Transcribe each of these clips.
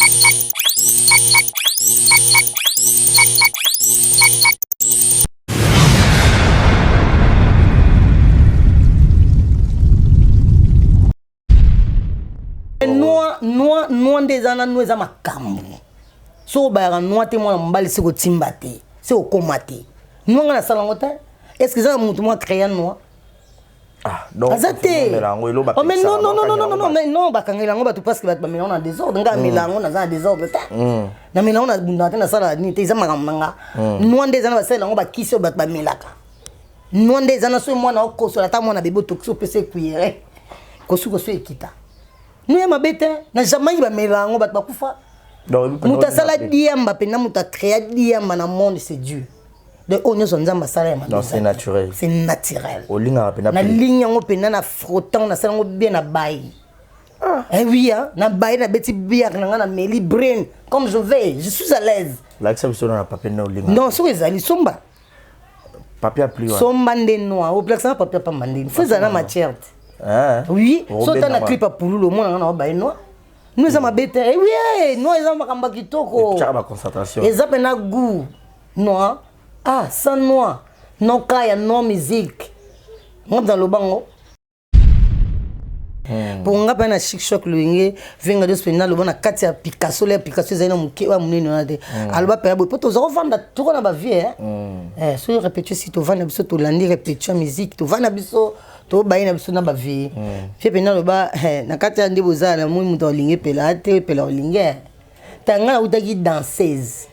Noa noa noa nde eza na noa, eza makambo. Soki obayaka noa te, mwana mobali, se kotimba te, se okóma te. Noa, nga nasala yango te. Est ce que eza na motu moko acréa noa? Ah, donc aza te. omela yango, elo. Oh, mais non, non, non, non, non, non, mais non, bakangela yango bato parce que bato bamela yango na désordre. Nga amela yango, naza na désordre te. Namela yango, nabundaka te, nasala nini te, eza makambo na nga. Noa nde eza na basalela yango bakisi oyo bato bamelaka. Noa nde eza na soki mwana okosola, ata mwana bebe, otokisi, opesa cuillère, kosukosu ekita. No ya mabe te. Na Jamaïque bamela yango, bato bakufa. Moto asala diamba mpenza, moto acréa diamba na monde, c'est Dieu. Donc oyo nyonso Nzambe asala ya mabe. Non, c'est naturel. C'est naturel. Olingaka mpenza. Nalingi yango mpenza, na frottant, nasala yango bien na bayi. Ah. Eh oui, hein, na bayi, nabeti bière na nga, na meli brain comme je vais, je suis à l'aise. Lakisa biso na papier na olinga. Non, soki ezali, somba. Papier ya pli wana. Somba nde noa, oplakisa na papier pamba ndeni, fo ezala na matière te. Ah. Oui, so ota na clip ya pululu, omona nga na obaye noa. No eza mabe te. Eh oui, eh, noa eza makambo ya kitoko. Tiaka baconcentration. Eza mpena goût noa. Ah, sans noa no kaya, no musique. Nga mpenza aloba ngo mpo nga mpe na Chic Choc Loyenge venga nyonso mpenza aloba na kati ya Picasso. Le Picasso ezali na moke oyo monene wana te. Aloba mpenza boye mpo toza kovanda toko na bavie. Soki répétition si tovanda biso, tolandi répétition ya musique, tovanda biso, tobaye na biso na bavie fie mpenza. Aloba na kati ya nde bozala na moi, moto alingi epela te, epela olingi ta. Nga nautaki danseuse,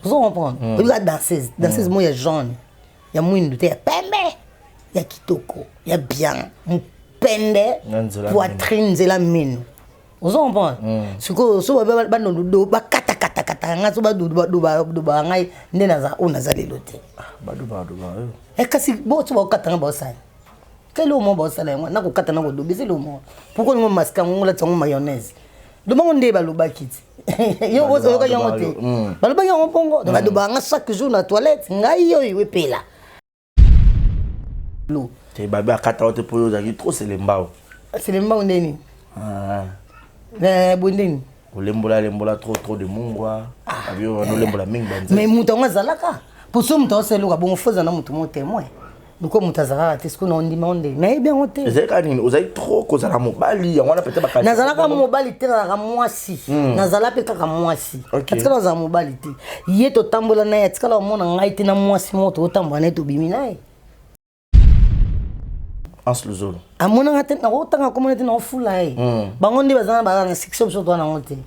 ozo comprendre? Oyebika danseuse, danseuse moko ya jaune, ya mwindu te, ya pembe, ya kitoko, ya bien, mopende. Na nzela. Poitrine, nzela mino, ozo comprendre? Sikoyo so bandondo bakatakatakata nga, so badobaka ngai nde naza oyo naza lelo te. Badoba badoba oyo. Kasi bo so bakokata nga, baosala kele omo, baosala yango nakokata, nakodoba, eza eloko. Pourquoi olingo masque yango, olatisa yango mayonnaise? Lobango nde balobaki ti yo oyokaki yango te. Balobaki yango bongo. Donc badobaka nga chaque jour na toilette, ngai oyo epela. Te, babe akata yo te mpo oyo ozalaki trop selembao. Selembao ndeni? Ah. Boye ndeni? Olembola lembola trop, trop de mungwa. Babi oyo olembola mingi banzela. Mais moto yango azalaka po so moto aosala eloko bongo, fo ozala na moto mo témoin. Loko moto azalaka te, sikoyo na ondima ngo ndenge nayebi yango te. Ezali kaka nini? Ozali trop kozala mobali, yango wana peut-être bakati. Nazalaka mobali te, nazalaka mwasi. Nazala mpe kaka mwasi. Atikala kozala mobali te. Ye totambola na ye, atikala komona ngai te na mwasi moko tokotambola na ye, tobimi na ye. Anse Luzolo. Amonanga te, nakotanga komona te, naofula ye. Bango nde baza na na succès, biso toza nango te.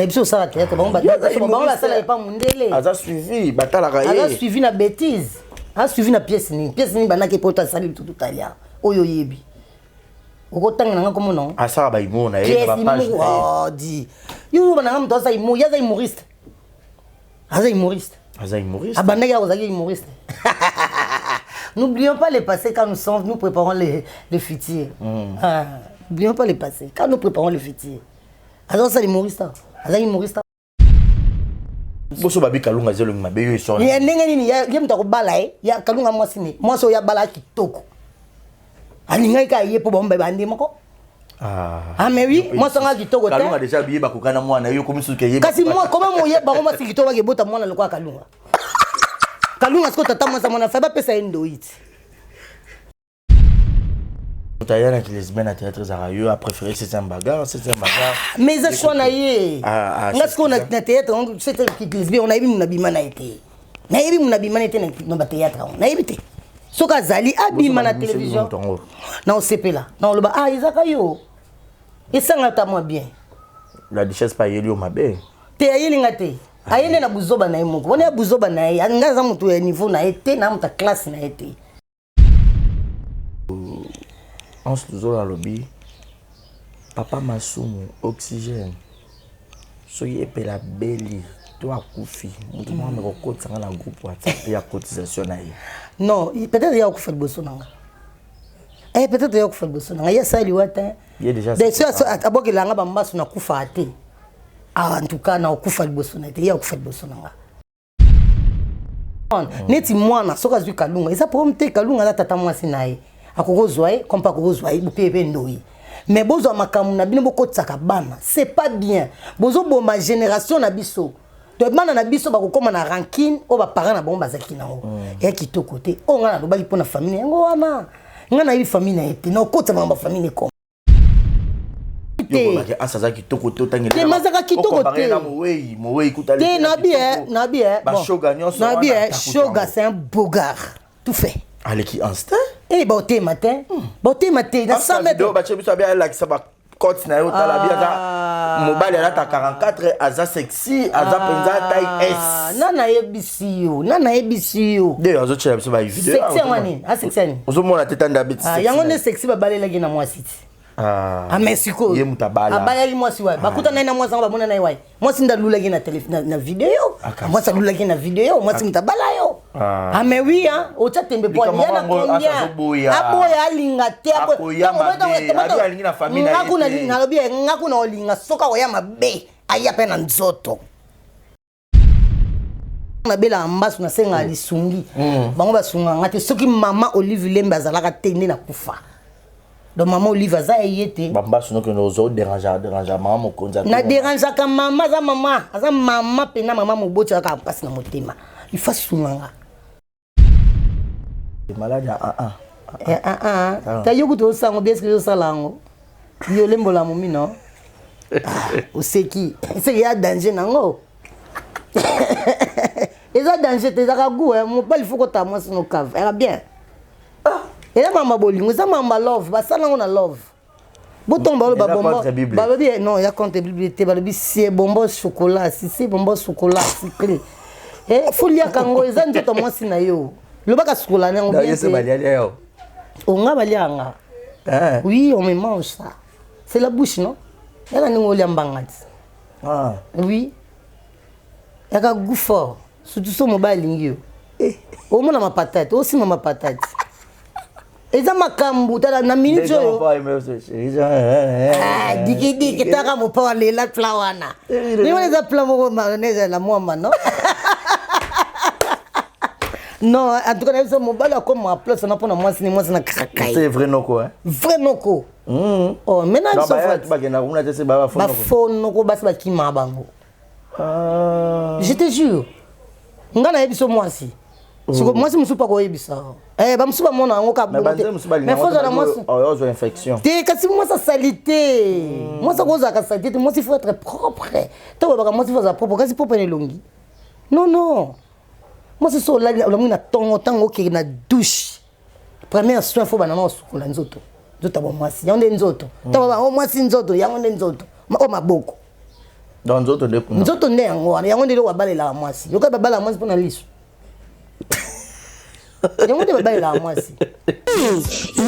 Biso osala théâtre, bango bango basala epa mondele. Aza suivi, batalaka. Aza ye. Suivi na bêtise, aza suivi na pièce nini? Pièce nini bandaki po asali tutu talia oyo oyebi, okotanga nanga komona ngo? Asala bahumour na ye na pièce bapage na ye. Oh, di yo oyo bananga moto aza humour, ye aza humoriste, aza humoriste. Aza humoriste. Abandaki akozalaki humoriste. N'oublions pas le passé quand nous sommes, nous préparons le futur. Ah, n'oublions pas le passé quand nous préparons le futur. Aza kosala humoriste, aza humoriste. Boso babi Kalunga eza elongi mabe, yo esor. Ya ndenge nini? Ye moto akobala ye ya Kalunga, mwasi ne mwasi oyo abala kitoko, alingaki kaka ye mpo bango bande moko. Ah, mais oui, mwasi anga kitoko te. Kalunga déjà biye bakoka na mwana yo komi suki ye. Kasi mwa koma moye bango mwasi kitoko bakebota mwana lokola Kalunga. Kalunga sikoyo tata mwasi mwana fa bapesa ye ndoi ti. Moto aya na lesbienne na théâtre ezalaka yo, apréféré septième bagarre, septième bagarre. Mais eza choix na ye. Ah, ah, nga sikoyo na théâtre yango, lesbienne, nayebi muna bima na ye te, nayebi muna bima na ye te na bathéâtre yango, nayebi te. Soki azali abima na télévision, na osepela, na oloba: ah, ezaka yo, esanga ata mwa bien. La duchesse pa ayeli yo mabe. Te, ayelinga te, aye nde na buzoba na ye moko wana, ya buzoba na ye. Nga aza moto ya niveau na ye te, na moto ya classe na ye te. Anse Luzolo alobi papa Masumu oxygène, soki epela beli to akufi, moto moko ameka kokotisanga na groupe WhatsApp ya cotisation na ye. Non, peut-être ya okufa liboso na nga. Peut-être ya okufa liboso na nga, ye asali liwa te. Ye déjà. So abokelanga bambasu, nakufa te. Ah, en tout cas na okufa liboso na ye te, ye akufa liboso na nga. Neti mwana soki azwi Kalunga, eza problème te. Kalunga aza tata mwasi na ye, akoki kozwa ye comme mpe akoki kozwa ye mpe ndoi. Mais bozwa makambo na bino bokotisaka bana, c'est pas bien. Bozoboma génération na biso. To bana na biso bakokóma na rancune oyo baparent na bango bazalaki nango. Eya kitoko te. Oyo ngai nalobaki mpo na famille na yango wana, ngai nayebi famille na ye te, nakokotisa makambo ya famille ekoma. Te aza kitoko te. Te, mazaka kitoko te. Mowei, mowei kuta. Te, nabi e, nabi e. Bashoga nyonso. Nabi e, Shoga, c'est un beau gars tout fait. Aleki instinct. Eh, baotema te, baotema te na 100 mètres. Batie biso abi alakisa bacote na ye, otala bi aza mobali, alata 44, aza sexy, aza mpenza taille S. Na nayebisi yo, na nayebisi yo. Nde azotiela biso bavideo. Sexy yango nini? Asexy nini? Ozomona te, tanda abeti. Yango nde sexy. Babalelaki na mwasi ti. Ah, mais sikoyo ye moto abala. Abalaki mwasi wapi? Bakuta naye na mwasi yango, bamona na ye wapi? Mwasi nde alulaki na télé, na video. Mwasi alulaki na video, mwasi moto abala yo. Ah mais oui hein, otya tembe po ya na combien? Aboya, alinga te. Nalobi nga kuna olinga, soki akoya mabe, aya mpe na nzoto. Nabelaka mbasu, nasengaka lisungi, bango basungaka te. Soki mama Olive Lembe azalaka te, nde nakufa. Donc mama Olive aza ye te. Bambasu nokende ozo déranger, déranger mama mokonzi. Na dérangeaka mama? Aza mama, aza mama mpena, mama moboti, azaka mpasi na motema, il faut asunganga. Malade ya 1. Ta yo kutu osango bien, soki ozosala yango, yo olembola momi no oseki, eseki ya danger nango. Eza danger te, ezaka goût. Mobali faut kotala mwasi no cave, eka bien. Eza mamba bolingo, eza mamba love, basala yango na love. Botongo baloba bonbon, balobi non, ya contre Bible te. Balobi sie bonbon chocolat, si bonbon chocolat sucré, faut liaka yango, eza nzoto mwasi na yo. Lobaka sukola yango bien te. Onga baliaka nga. Oui, on me mange ça, c'est la bouche non, yaka ndenge olia mbanga ti. Oui, yaka goût fort, surtout so mobali alingi yo, omona mapatate, osima mapatate, eza makambo. Tala na minute oyo, dikidiki, taka mopa alela plat wana, ndenge wana eza plat moko mayonnaise na mwamba. Non non, en tout cas nayebi so mobali akoma place wana mpona mwasi ni mwasi na krakai. C'est vrai noko, hein? Vrai noko. Oh, maintenant biso bakenda kuna te, se bafo noko, basi bakima bango. Je te jure, nga nayebi so mwasi siko, mwasi mosusu mpa koyebisa, bamosusu bamona yango ka mais faut ozala mwasi ozwa infection. Te, kasi mwasi asali te, mwasi akozalaka sali te. Mwasi faut être propre. To balobaka mwasi faut azala propre, kasi propre na elongi non non. Mwasi so olali, olamwi na ntongo, ntango okeke na douche, première soin faut banana osukola nzoto. Nzoto ya bomwasi, yango nde nzoto. Ntango ba mwasi nzoto, yango nde nzoto oyo maboko. Donc nzoto nde kuna. Nzoto nde yango wana, yango nde eloko babalelaka mwasi. Yoka, babalaka mwasi mpona liso, yango nde babalelaka mwasi.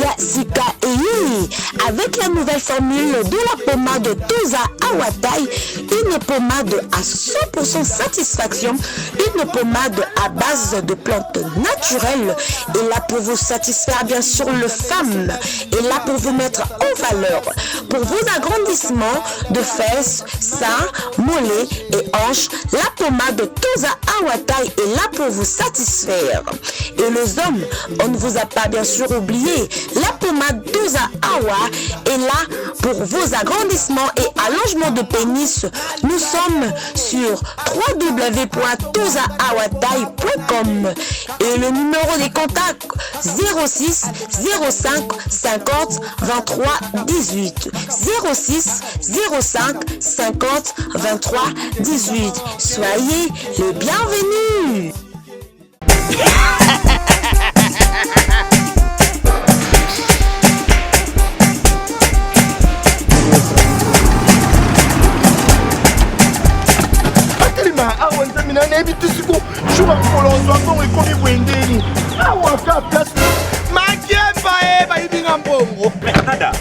Ya Sika Eyi, avec la nouvelle formule de la pommade Toza Awatai, une pommade à 100% satisfaction, une pommade à base de plantes naturelles, et là pour vous satisfaire bien sûr le femme, et là pour vous mettre en valeur, pour vos agrandissements de fesses, seins, mollets et hanches, la pommade Toza Awatai est là pour vous satisfaire. Et les hommes, on ne vous a pas bien sûr oublié. La pommade Toza Awa est là pour vos agrandissements et allongements de pénis. Nous sommes sur www.tozaawatai.com et le numéro des contacts 06 05 50 23 18, 06 05 50 23 18. Soyez les bienvenus. Atelema awa, nzambe na nayebi te siko jour ya mokolo ozwa mbongo ekomi boye ndeni awa ka place makemba e bayibi nga mbongo. Nada,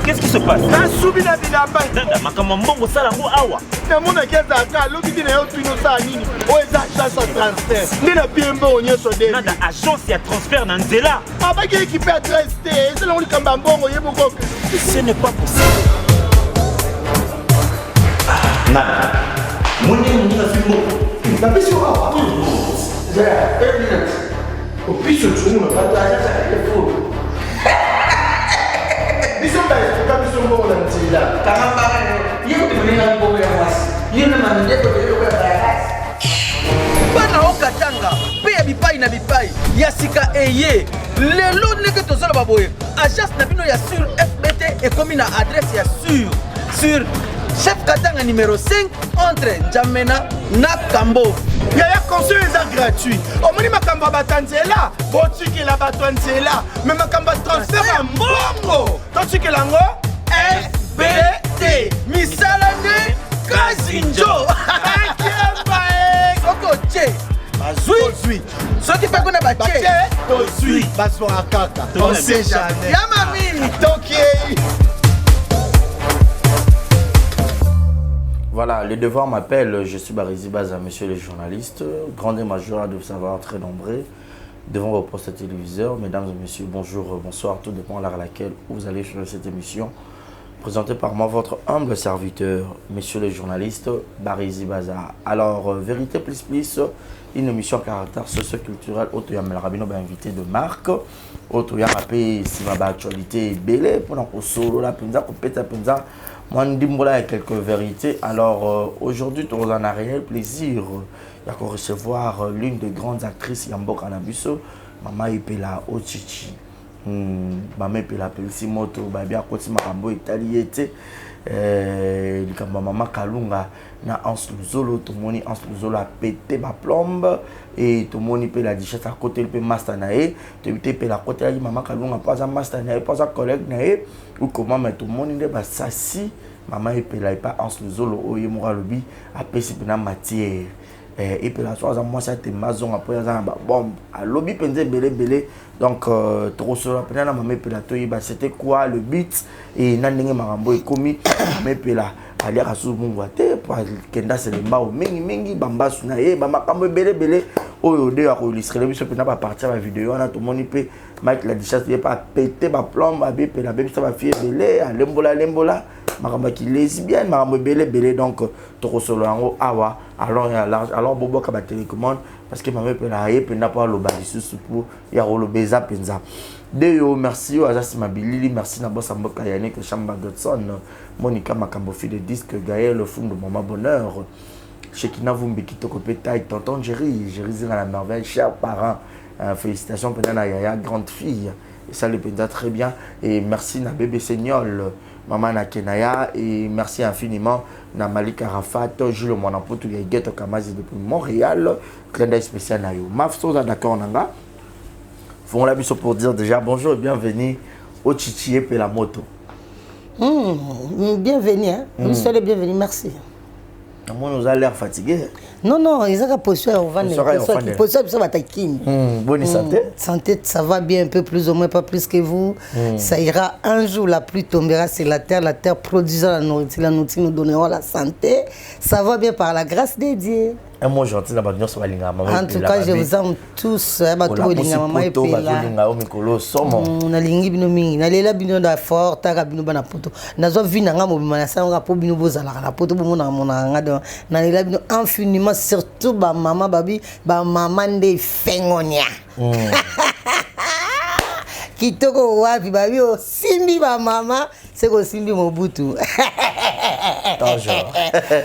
qu'est-ce qui se passe? Nasubi na bilamba. Nada, makambo ya mbongo osala yango awa? Namonaki azalaka alobi te na yo, tuni osala nini? Oyo eza agence ya transfert nde napie mbongo nyonso de. Nada, agence ya transfert na nzela? Abaki équipe ya 13 te, ezalango likambo ya mbongo ye moko. Ce n'est pas possible. Nada, moni moninga azwi mbongo. Napesi yo awa opiso tunu na bato biso baetuka biso. mbongo na nzela. Kanga mbanga na yo. Ye kutu moninga mbongo ya mwasi. Yo na mandeko ebele lokola bayakasi. Bana o Katanga mpe ya bipai na bipai ya sika eye lelo ndenge tozoloba boye agence na bino ya sur fbt ekomi na adresse ya sur sur chef Katanga numéro 5 entre N'Djamena na Kambo. Yaya conseil eza gratuit. Omoni makambo ya bato ya nzela, botikela bato ya nzela. Mais makambo ya transfert ya mbongo, totikela yango FBT. Misala nde kasi njo. Akemba e. Soki otie bazwi, soki mpe kuna batie tozwi, bazwaka kaka. On sait jamais. Ya mami. Tokiei. Voilà, le devoir m'appelle, je suis Barizi Baza, monsieur le journaliste, grand et major de savoir très nombreux devant vos postes téléviseurs. Mesdames et messieurs, bonjour, bonsoir, tout dépend de l'heure à laquelle vous allez sur cette émission. Présentée par moi, votre humble serviteur, monsieur le journaliste Barizi Baza. Alors, Vérité Plus Plus, une émission à caractère socio-culturel, Otoyam Rabino, invité de marque, Otoyam AP, Simaba actualité, Belé, pour nous solo, la Penza, Kopeta Penza, moi, ndimbola y a quelques vérités. Alors, aujourd'hui, nous avons un réel plaisir de recevoir l'une des grandes actrices Yambo Canabiso, Mama Epela Ochichi. Mama Epela Pelisi Moto, Babia Koti Makambo Itali ete likambo Mama Kalunga na Hans Luzolo, tomoni Hans Luzolo a pété ba plombe et tomoni pe la duchesse à côté pe master na ye, toyebite pe la côté la Mama Kalunga pas un master na ye, pas un collègue na ye ou comment mais tomoni nde ba sasi Mama Epela et pas Hans Luzolo oyo moko alobi apesi pena matière. Epela so aza mwasi atemba azonga mpo aza na babombe alobi mpenza ebele ebele. Donc tokosola mpena na Mama Epela toyeba c'était quoi le but et na ndenge makambo ekomi. Mama Epela aliaka susu mungwa te po akenda selembao mingimingi bambasu na ye bamakambo ebele ebele oyo nde ya koillustrele biso mpena bapartir ya bavideo wana. Tomoni mpe Mike la Duchesse ye mpe apete baplombe abi Epela abebisa bafille ebele alembola alembola makambo ya kilesbienne makambo ebele ebele. Donc tokosolo yango awa alors ya large. Alors boboka ba télécommande parce que Mama Epela aye mpenza mpo aloba lisusu mpo ya koloba eza mpenza deyo. Merci oyo aza nsima bilili, merci na bosa mboka Yannick Chamba Godson, Monica Makambo fille de disque, Gaël Fundo Mama Bonheur, Shekina Vumbi Kitoko pe taille, tonton Jerry Jerry Zinga la merveille, chers parents, félicitations mpenza na yaya grande fille esali mpenza très bien. Et merci na bébé Seignol Mama na Kenaya et merci infiniment na Malik Arafat, Jules Mwanaputu ya Geto Kamazi depuis Montréal, clin d'œil spécial na yo. Maf Soza d'accord nanga. Font la biso pour dire déjà bonjour et bienvenue au Chichi et la moto. Bienvenue hein. Soyez les bienvenus, merci. Moi nous a l'air fatigué. Non non, ils ont posture au van. Posture biso batakini. Bonne santé. Santé, ça va bien un peu plus ou moins, pas plus que vous. Ça ira un jour, la pluie tombera sur la terre produisant la nourriture nous donnera la santé. Ça va bien par la grâce de Dieu. Un mot gentil na bato nyonso balingaka mama. En tout cas, je vous aime tous. Bato bolinga mama Epela. Bazolinga yo mikolo somo. Nalingi bino mingi, nalela bino na fort, taka bino bana poto. Nazwa vi na nga mobima na sango po bino bozalaka na poto bomonaka monaka nga donc nalela bino infiniment, surtout ba mama babi ba mama nde fengonia. Kitoko wapi babi osimbi ba mama se kosimbi Mobutu. Toujours.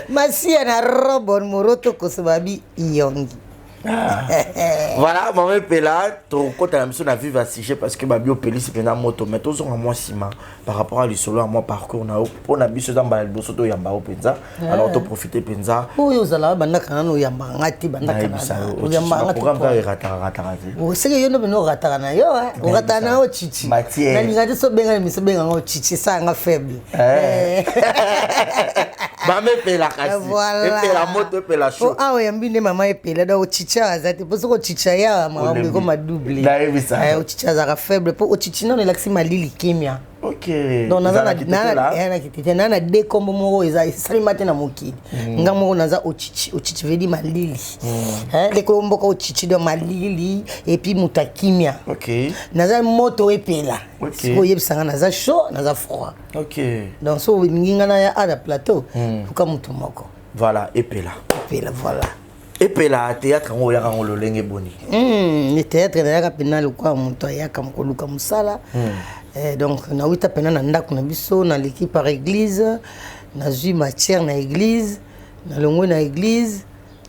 Masia na robon moroto koso babi iyongi. Voilà, Mama Epela, tokota na biso na vivre à sujet parce que babi opelisi mpenza moto, mais tozonga mwa nsima par rapport à lisolo ya mwa parcours na yo mpo na biso eza mbala liboso toyamba yo mpenza. Alors toprofite mpenza. Oyo ozalaka bandaka nano oyambaka nga te, bandaka Nayebisa yo, oyambaka nga te. Programme kaka erataka rataka te. Seke yo ndo bino orataka na yo, orataka na yo Chichi. Matière. Nalinga te so obenga na miso obenga ngo Chichi, esalanga faible. Mama Epela kasi. Voilà. Epela moto, Epela chaud. Po awa oyambi nde Mama Epela, donc Ochichi awa aza te. Po soki Ochichi aye awa makambo Olembi. ekoma double. Nayebisa. Ochichi azalaka faible po Ochichi nano elakisi malili kimia. Ok. Donc naza Ezalaki te te la? na kitete na na de kombo moko eza esalema te na mokili. Nga moko naza Ochichi, Ochichi veut dire malili. Ndeko mboka Ochichi donc malili et puis moto akimia. Naza moto Epela. Sikoyo oyebisanga naza chaud, naza froid. Donc so olingi nga naya a na plateau, luka moto moko. Voilà, Epela. Epela, voilà. Epela théâtre yango oyaka yango lolenge boni? Le théâtre nayaka mpena lokola moto ayaka koluka mosala. Eh, donc nawuta mpena na ndako na biso, naleki par église, nazwi matière na église, nalongwe na église,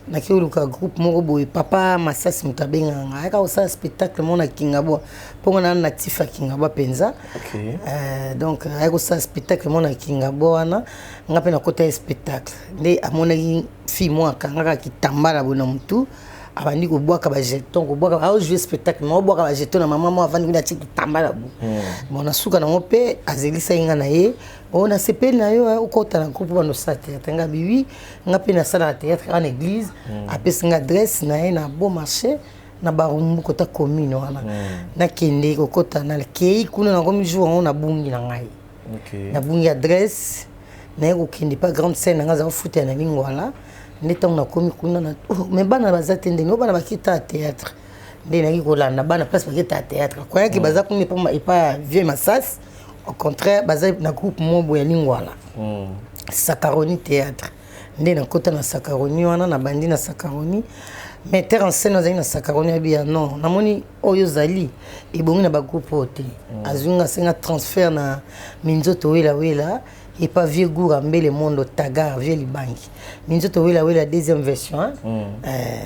nakei koluka groupe moko boye. Papa Masasi moto abengaka nga, ayaka kosala spectacle moko na Kingabwa, mpongo na natif ya Kingabwa mpenza. Donc ayaki kosala spectacle moko na Kingabwa wana, nga mpe nakota ye spectacle. Nde amonaki fille moko akangaka kitambala boye na motu, abandi kobwaka bajeton, kobwaka, aojouer spectacle ma obwaka bajeton na mama mo avandi kuna, atie kitambala bo. Bon, na suka nango mpe azelisaki nga na ye: "O, nasepeli na yo, okota na groupe bando osala théâtre." Nga biwi, nga mpe nasalaka théâtre en église. Apesi nga adresse na ye na Beau Marché, na Barumbu, kota commune wana. Nakende kokota, nakei kuna, nakomi jour yango nabungi na ngai. Nabungi adresse, naye kokende pa grande scène na ngai, aza kofutela na Lingwala. Nde ntango nakomi kuna na, oh, mais bana baza te, ndenge bana bakita ya théâtre. Nde nayaki kolanda bana place bakita ya théâtre, koyaki baza kuna epa ya vieux Masasi. Au contraire, baza na groupe moko boye ya Lingwala, Sakaroni Théâtre. Nde nakota na Sakaroni wana, nabandi na Sakaroni. Metteur en scène azali na Sakaroni abiya: "Non, namoni oyo ozali ebongi na bagroupe oyo te." Azwi nga, asenga transfert na Minzoto Welawela, epa vieux Goura Mbele Mondo Tagar, vieux Libangi. Minzoto Welawela deuxième version, hein?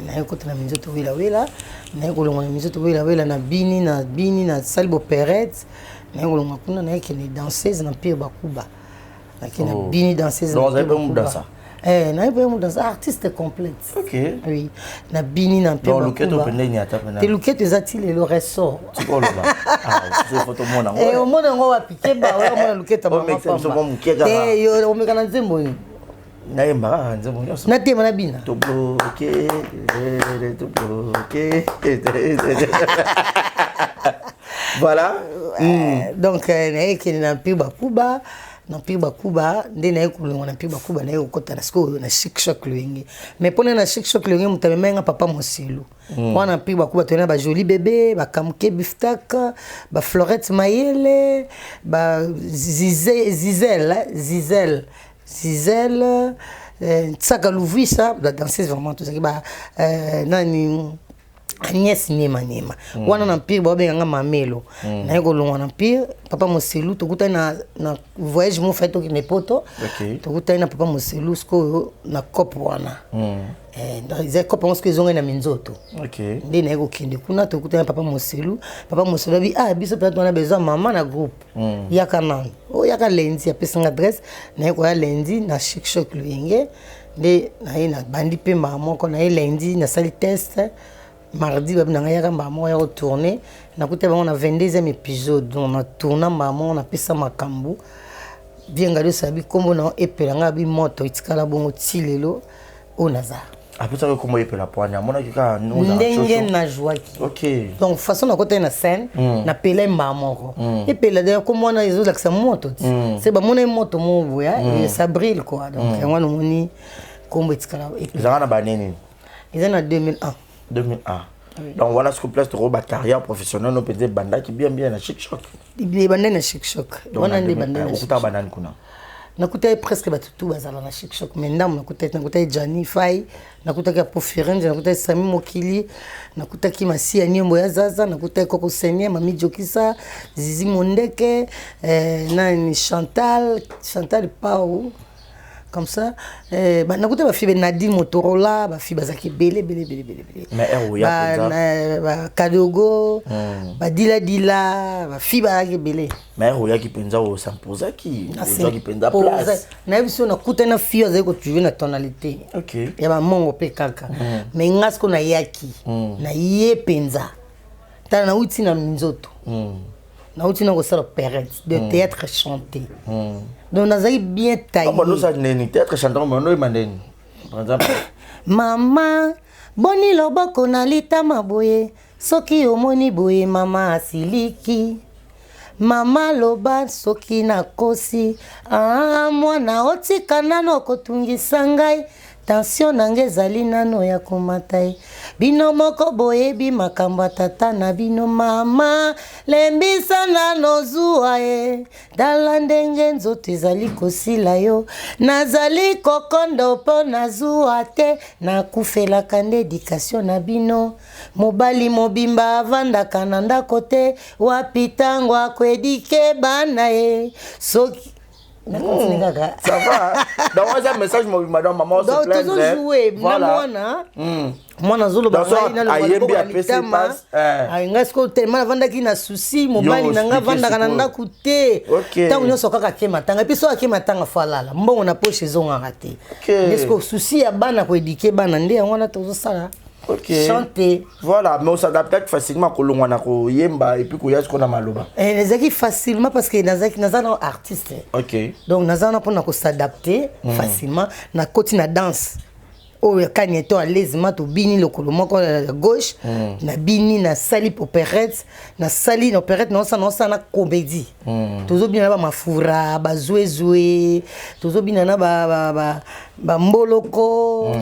Naye kota na Minzoto Welawela, naye kolongwa na Minzoto Welawela, na bini, na bini, nasali bopérette. Naye kolongwa kuna, naye kende danseuse na Empire Bakuba. Nake na bini danseuse. Donc, ozali mpe modansa? Eh, naye mpe modansa, artiste complète. Oui, na bini na Empire Donc luketo Bakuba. Mpenza eniata mpena. Te, luketo eza ti lelo, ressort. Tikoloba faut tomona. Eh, omona yango wapi? Keba oyo omona luketo ya mama. Omekisa biso pamba. mwa moke kaka. Te, yo omeka na nzembo nini? Nayemba kaka nzembo nyonso. Natema na bina. Tobloke, tobloke, voilà. Donc naye kende na Empire Bakuba. Na Empire Bakuba nde naye kolongwa na Empire Bakuba, naye kokɔta na sikoyo na Chic Choc Loyenge. Mais mpona na Chic Choc Loyenge, moto amemai nga papa Moselu. Wana Empire Bakuba toyei na bajoli bébé, bakamuke biftak, baflorette mayele, bazizel zizel zizel, Ntsaka Luvisa, badanseuse. Vraiment tozalaki ba nani, Agnès Niema Niema. Wana na Empire babenganga Mamelo. Naye kolongwa na Empire, papa Moselu, tokutani na voyage mo fai tokende Poto. Tokutani na papa Moselu sikoyo na cope wana. Eh, donc eza cope yango sikoyo ezongai na Minzoto. Nde naye kokende kuna, tokutani na papa Moselu. Papa Moselu abi: "Ah, biso mpenza twana besoin mama na groupe, yaka nanu." O yaka lundi, apesanga adresse, naye koya lundi na Chic Choc Loyenge. Nde naye nabandi mpe mbala moko. Naye lundi, nasali test. Mardi babi na ngai: "Yaka mbala moko ya kotourner." Nakuta bango na 22e épisode. Donc natourna mbala moko, napesa makambo bien. Ngai osabi nkombo na Epela, ngai abi moto etikala bongo ti lelo oyo naza. Apesaki kombo Epela poani amonaki kaka? Ndenge nazwaki. Donc façon nakotaki na scène, napela mbala moko Epela. D'ailleurs kombo wana ezolakisa moto ti se bamona ye moto moko boya, et ça brille quoi. Donc yango wana omoni kombo etikala Epela. Ezalaka na baneni? Eza na 2001. 2001. Donc wana siko place toko bacarrière professionnelle no mpenza ebandaki bien bien na Chic Choc. Ebandaki na Chic Choc wana nde ebandaki na Chic Okutaka banani kuna? Nakutaki presque bato tu bazala na Chic Choc, mais ndambo nakutaki Jani Fai, nakutaki Apo Firenze, nakutaki Sami Mokili, nakutaki Masiya Niembo ya Zaza, nakutaki Koko Seigneur, Mami Jokisa, Zizi Mondeke, nani, Chantal Pau, comme ça. Nakuta bafille, Nadine Motorola, bafille bazalaki ebele ebele ebele ebele ebele. Mais heure oya mpenza? Bakadogo, badiladila, bafille bazalaki ebele. Mais heure oyaki mpenza, osamposaki, ozwaki mpenza place? Nayebi so nakutani na fille azali kotrouver na tonalité ya bamongo mpe kaka. Mais nga siko nayaki na ye mpenza, tala, nauti na Minzoto, nauti na kosala opérette de théâtre chanté, donc nazalaki bien taillé. Osala ndeni théâtre chanté? Oyeba ndeni par exemple? Mama, boni loboko na litama boye? Soki omoni boye, mama asiliki. Mama, loba soki nakosi. Ah, mwana, otika nano kotungisa ngai. Tension na nga ezali nano ya komata ye. Bino moko boyebi makambo ya tata na bino mama. Lembisa nano zuwa ye. Tala ndenge nzoto ezali kosila yo. Nazali kokondo mpo na zuwa te. Nakufelaka nde education na bino. Mobali mobimba avandaka na ndako te. Wapi tango akoedike bana ye. Soki nakontinue kaka. Ça va, hein? Donc eza message mobimba, donc maman se Donc plaindre. tozojoue na Voilà. mwana. Mwana azoloba Dans son- ngai naloba ayembi, loboko na apesi litama. passe, eh. Ayi, ngai sikoyo tellement navandaki na souci, mobali Yo, na ngai expliquer avandaka na sikoyo. ndako te. Ok. Ntango nyonso kaka ake matanga, epuis soki ake matanga fo alala mbongo na poche ezongaka te. Ok. Nde sikoyo souci ya bana, koéduquer bana, nde yango wana tozosala. Ok. Chante. Voilà, mais on s'adapte facilement kolongwa na koyemba et puis koya sikoyo na maloba. Eh, ezalaki facilement parce que nazalaki, naza na artiste. Donc naza wana mpona kos'adapter facilement. Nakoti na danse oyo kani eto alaisement, tobini lokolo moko ya gauche, nabini, nasali opérette, nasali na opérette, naosala na comédie. Tozobina na bamafura, bazwezwe, tozobina na bamboloko,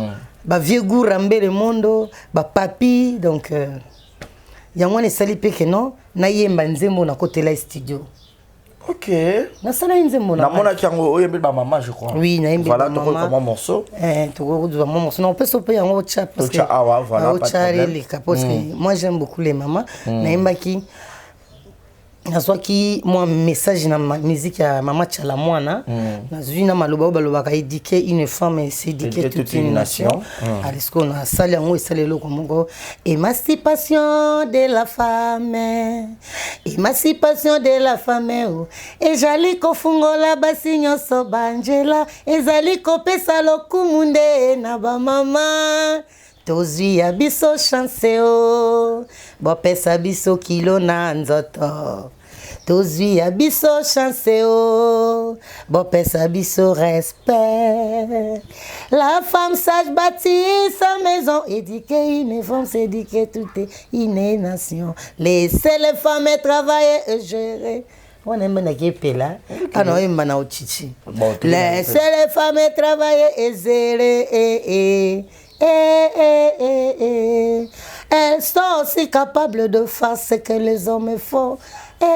bavieux goura, mbele mondo, bapapi. Donc yango wana esali mpe ke non, nayemba nzembo, nakotela studio. Nasala ye nzembo na ngai. Namonaki yango, oyembeli bamama, je crois. Oui, nayembeli Voilà, bamama. tokoyoka mwa morceau. Eh, tokozwa mwa morceau, opesa mpe yango otya parce que Otya awa, voilà, pas de otya problème. eleka parce que moi j'aime beaucoup les mamans. Nayembaki, nazwaki mwa message na musique ya mama Tshala Mwana. Nazwi na maloba oyo balobaka: éduquer une femme, c'est éduquer toute une nation. Alors sikoyo nasali yango, esali eloko moko. Émancipation de la femme, émancipation de la femme, o ezali kofungola basi nyonso banjela, ezali kopesa lokumu nde na bamama. Tozwi ya biso chance, o bopesa biso kilo na nzoto. Tozwi ya biso chance, o bopesa biso respect. La femme sage bâtit sa maison. Éduquer une femme, c'est éduquer toute une nation. Laissez les femmes travailler et gérer. Wana yembanaki epela ana oyemba na ochichi. Bon, Laissez les femmes travailler et gérer, eh, eh. Eh, eh, eh, eh. Elles sont aussi capables de faire ce que les hommes font. Eh,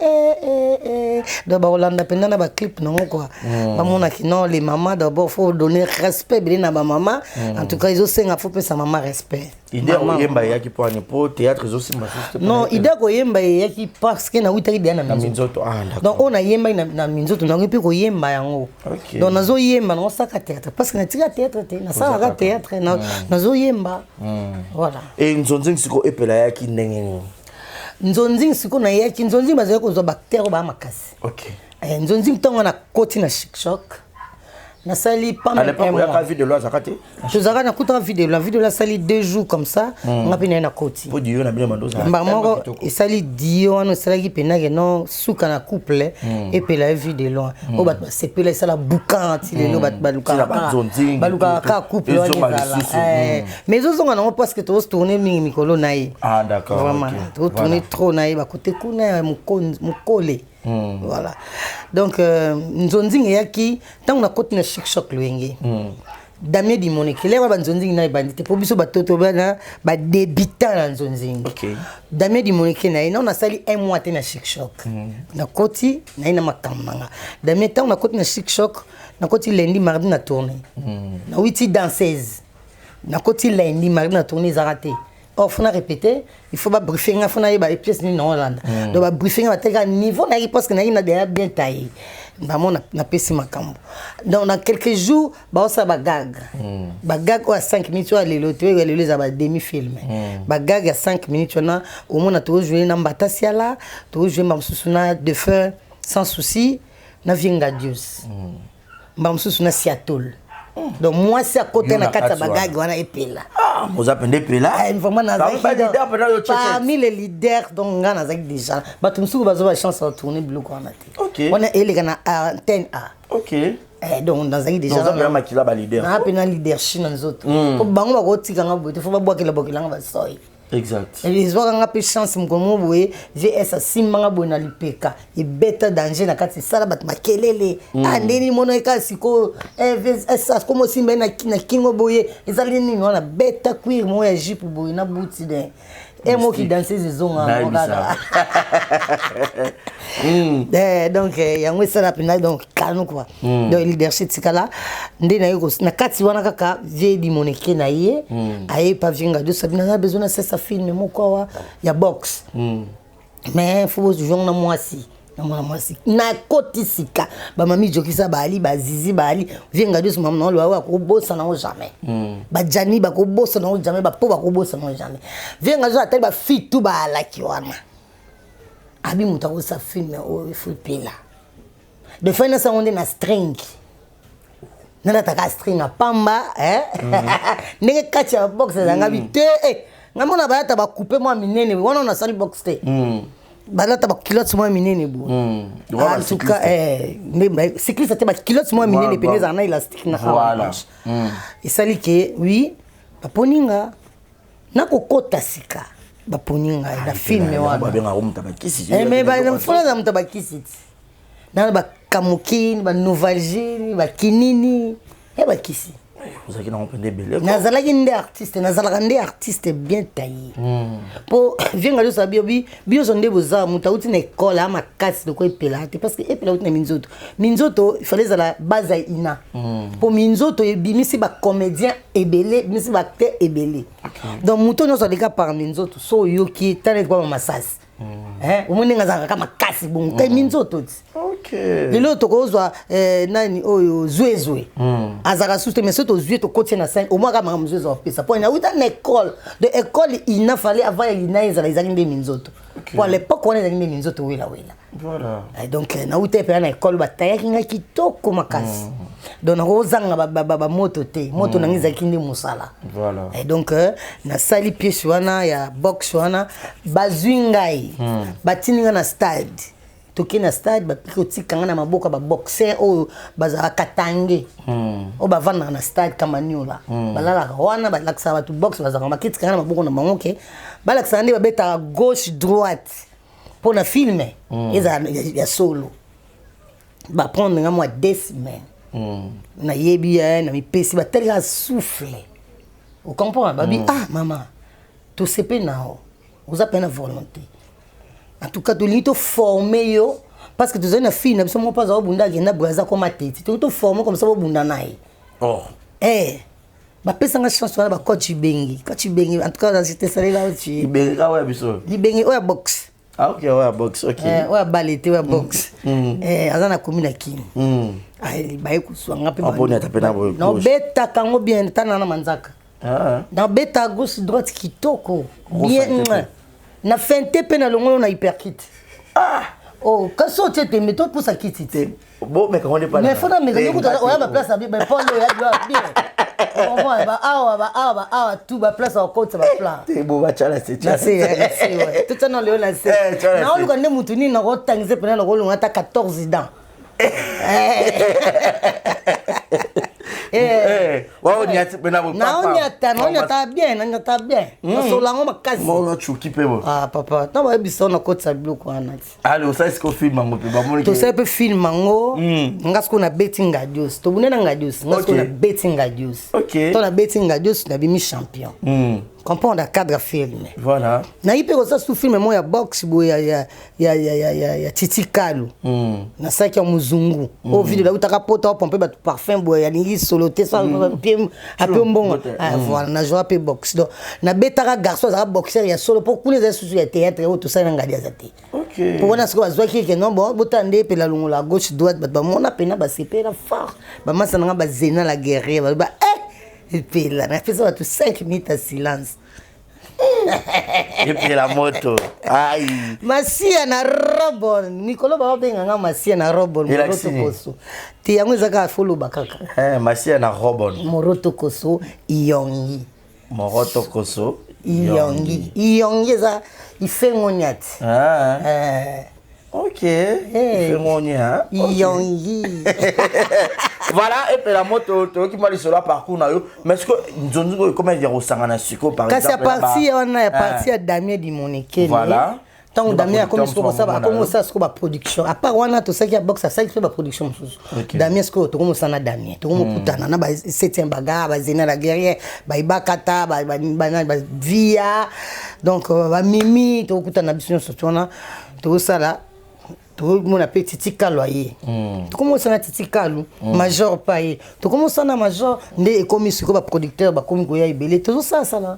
eh, eh, eh. Donc bakolanda mpenza na baclip nango quoi. Bamonaki non, les mamans d'abord, faut donner respect ebele na bamama. En tout cas ezosenga faut pesa mama respect. Idée ya Mama. koyemba eyaki mpo ani? Mpo théâtre ezosimba susu te? Non, idée ya koyemba eyaki parce que nawutaki deya na na minzoto. Minzoto, ah d'accord. Donc oyo nayembaki na minzoto nango mpe koyemba yango. Donc nazoyemba, naosaka théâtre parce que natika théâtre te, nasalaka théâtre, nazoyemba, voilà. E nzonzingi sikoyo, epela eyaki ndenge nini? Nzonzingi sikoyo, nayaki nzonzingi, bazali kozwa baacteur oyo baa makasi. Eh, nzonzingi, ntongo nakoti na Chic Choc, nasali pas À même l'époque un oyaka mois. Vue de Loin azalaka te? Tozalaka, nakutaka video la video, asali 2 jours comme ça, nga mpe naye nakoti. Mpo dio na bino bando ozala Mbala tellement moko kitoko. esali dio wana, esalaki mpendake non, suka na couple epela ye Vue de Loin oyo bato basepela, esala boucan ti lelo bato Tina balukaka banzonzingi, balukaka kaka couple wana. ezonga Ezala. lisusu. Eh, mais ezozonga nango parce que tozotourne mingi mikolo na ye. Ah, d'accord, Vraiment, ok. tozotourne Voilà. trop na ye bakote kuna ya mokole, voilà. Donc nzonzingi eyaki ntango nakoti na Chic Choc Loyenge, Damien Dimoneke lero banzonzingi na ebandi te, mpo biso batoto bana badébutant na nzonzingi. Damien Dimoneke na ye nao, nasali un mois te na Chic Choc, nakoti naye na makambo nanga. Damien, ntango nakoti na Chic Choc, nakoti lundi, mardi na tourne, nawiti danseuse, nakoti lundi, mardi na tourne, ezalaka te. Or faut na répéter, il faut babriefe nga, faut nayeba pièce nini naolanda. Donc babriefe nga, bateka niveau nayaki parce que nayaki na déjà bien taillé bamo, napesi makambo. Donc na quelques jours baosala bagag, bagag oyo ya 5 minutes, oyo ya lelo te, oyo ya lelo eza bademi film. Bagag ya 5 minutes wana, omona tozojoue na Mbatasiala, tozojoue mba mosusu na Defer Sans Souci, na Vienga Dios, mba mosusu na Siatol. Donc mwasi akota Yo na na kati ya kati wana. bagag wana epela. Ah, oza pende epela. Ah, vraiment nazalaki Parmi ba leader mpena yo tchétché. parmi les leaders. Donc nga nazalaki déjà, bato mosusu bazwa bachance ya tourner biloko wana te. Wana eleka na antenne A. Eh, donc nazalaki déjà Donc oza mpena makila baleader. Naa mpe na leadership na nzoto, po bango bakotikanga boye te, fo babwakela bwakelanga basoi. Exact. Ezwaka nga mpe chance mokolo moko boye, VS asimbanga boye na lipeka, ebeta danger na kati, esala bato makelele. Ah, ndeni mono eka sikoyo, VS akomi osimba ye na kingo boye, ezali nini wana, beta cuir moko ya jupe boye na buti de emoki danseuse ezonga yango kaka. Donc yango esala mpenza donc kano quoi. Donc leadership tikala nde naye na kati wana kaka vie limoneke na ye, aye pa vie Ngadi Sabina, naza besoin nasesa film moko awa ya boxe, mais faut bozonga na mwasi na mwana mwasi nakoti sika. Bamami jokisa baali, bazizi baali, vie Ngadi mama na oloba oyo akobosana ngo jamais, bajani bakobosana ngo jamais, bapo bakobosana ngo jamais. Vie Ngadi atali bafille tu baalaki wana, abi moto akosa film oyo efo epela de fois nasango nde na string, nalataka string ya pamba ndenge kati ya box ezanga bi te. Ngai mona balata bacoupe mwa minene wana, nasali box te, balata baculotte mwa minene boye. En tout cas nde cycliste te, baculotte mwa minene pene ezala na élastique na awa. Esali ke oui, baponi nga nakokota sika, baponi ngai na film wana. Babengaka moto bakisi. Mais fona aza moto bakisi ti nana bakamokini, banovalgine, bakinini ya bakisi. Ozalaki nango mpenza ebele. Nazalaki nde artiste, nazalaka nde artiste bien taillé, mpo vienga nyonso bio nyonso nde boza moto auti na ekole a makasi loko epela te, parce que epela auti na minzoto. Minzoto ifale ezala base ya ina, mpo minzoto ebimisi bacomédien ebele, ebimisi baacteur ebele. Donc moto nyonso aleka par minzoto, so oyoki tala eti kwa masasi, omoni ndenge azalaka kaka makasi bongo kai minzoto ti. Lelo tokozwa nani oyo zwezwe azalaka susu te, mais soki tozwi tokoti na scène, omoi kaka makambo zwezwe apesa po nauta na école de école ina fale avant ya ina ezala, ezalaki nde minzoto, po à l'époque wana ezalaki nde minzoto welawela. Donc nauta epela na école, batayaki ngai kitoko makasi, donc nakozanga bamoto te, moto nangai ezalaki nde mosala. Donc nasali pièce wana ya boxe wana, bazwi ngai, batindi ngai na stade. Toke na stade, bapiki kotika ngai na maboko ya baboxer oyo bazalaka katange, oyo bavandaka na stade Kamaniola, balalaka wana, balakisaka bato boxe, bazalaka bakitika ngai na maboko na bango ke balakisaka nde babetaka gauche droite mpo na film ezala ya solo. Baprendre nga mwa 2 semaines, nayebi ye na mipesi, batali kaka souffle, ocomprendre, babi: "Ah mama, tosepe na yo, oza mpe na volonté. En tout cas tolingi toforme yo, parce que tozali na fille na biso moko mpo aza obunda, akenda Braza, koma teti, tolingi toforme comme ça bobunda na ye." Bapesanga chance wana, bacoach Ibengi, coach Ibengi, en tout cas tesalela oci. Ibengi kaka oyo ya biso? Libenge oyo ya boxe. Ah ok, oyo ya boxe, ok. Oyo ya bale te, oyo ya boxe. Aza na komi na Kini, baye kozwanga mpe. Mponi mpe na boye. Nabetaka yango bien, tana na manzaka, nabeta gauche droite kitoko bien, na fente mpe na longolo na hyperkite. Oh, kasi otie tembe, topusa kiti te. Bomeka ngo nde. Mais faut nameka yo kuta oya baplace na bien, polo oya bien, comprendre, ba awa, ba awa, ba awa, tout baplace akotisa baplan. Bo bacala se. Na se, totya na leo na se, naoluka nde mutu nini nakotangisa mpena, nakolonga ata 14 dents. Waoniati mpena. Naoniata, naoniata bien, naoniata bien, nasola yango makasi. Monacuki mpe bo. Ah papa, ntango bayebisa o nakotisa biloko wana ti. Ale, osali siko film yango mpe bamoni. Tosali mpe film yango. Nga sikoyo nabeti Ngadios, tobunde na Ngadios, nga sikoyo nabeti Ngadios. To nabeti Ngadios, nabimi champion, comprendre, cadre film. Nayi mpe kosala su film moko ya boxe boye ya Titi Kalu. Nasalaki ya mozungu oyo video nautaka poto, apompe bato parfum boye, alingi solo te, so ape mbongo. Voilà, nazwaka mpe boxe, donc nabetaka garçon azalaka boxeur ya solo, mpo kuna ezali susu ya théâtre oyo tosali na Ngadi aza te. Po wana sikoyo bazwaki eke non, bon, botala nde epela longola gauche droite, bato bamona mpena basepela fort, bamasa nanga bazena la guerrier, baloba epela napesa bato 5 minutes ya silence. Epela moto ai. Masiya na robon, mikolo babenganga masiya na robon, moroto koso te, yango eza kaka foloba kaka. Masiya na robon. Moroto koso iyongi. Moroto koso. Iyongi, iyongi eza ifengonia ti. Ok, ifengonia. Iyongi. Voilà, epela moto, toyoki mwa lisolo ya parcours na yo, mais ce que nzonzi oyo ekoma ya kosangana sikoyo, par Kasi ya exemple, na parti wana ya parti Eh. ya Damien Dimonekene. Voilà. Ntango Nde Damien akomi baproducteur sikoyo kosala, mosusu akomi bamona kosala sikoyo baproduction à part wana tosalaki ya boxe, asalaki mpe baproduction mosusu. Damien sikoyo tokomosala na Damien, tokomokutana na ba 7e bagar, bazena la guerrière, baibakata, bavia, donc bamimi, tokokutana na biso nyonso wana, tokosala, tokomona mpe Titi Kalu aye, tokomosana Titi Kalu, Major mpe aye, tokomosana Major. Nde ekomi sikoyo baproducteur bakomi koya ebele, tozosalasala.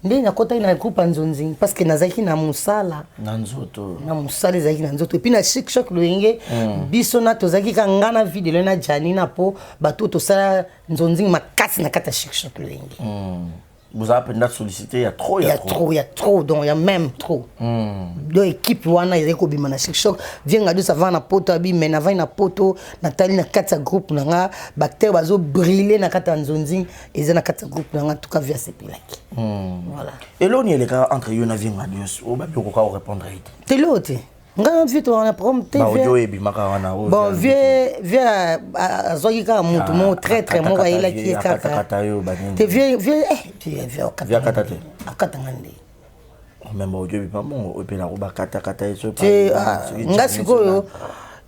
Nde nakotaki na groupe ya Nzonzi parce que nazalaki na mosala. Na nzoto. Na mosala ezalaki na nzoto. Et puis na Chic Choc Loyenge, biso na tozalaki ka nga na Videlo na Jani na po bato oyo tosala Nzonzi makasi na kati ya Chic Choc Loyenge. Bozala mpenza sollicité ya trop. Ya trop, ya trop, donc ya même trop. Donc équipe wana ezalaki kobima na Chic Choc. Vienga dus avant na poto abi, mais navandi na poto, natali na kati ya groupe na nga baacteur bazobrille na kati ya Nzonzi, eza na kati ya groupe na nga. En tout cas, vi asepelaki, voilà. Eloni elekaka entre yo na Vienga Dios oyo babi okoka korépondre ye te? Telo te, ngai na vie towana problème te. Baaudio oyo ebimaka wana oyo. Bon, vie azwaki kaka motu moko traître moko ayelaki ye kaka. Akatakata yo banini. Te, vie Vie akata te. Akatanga nde. Même baaudio ebima bongo oyo mpe nako bakatakata ye so. Te, nga sikoyo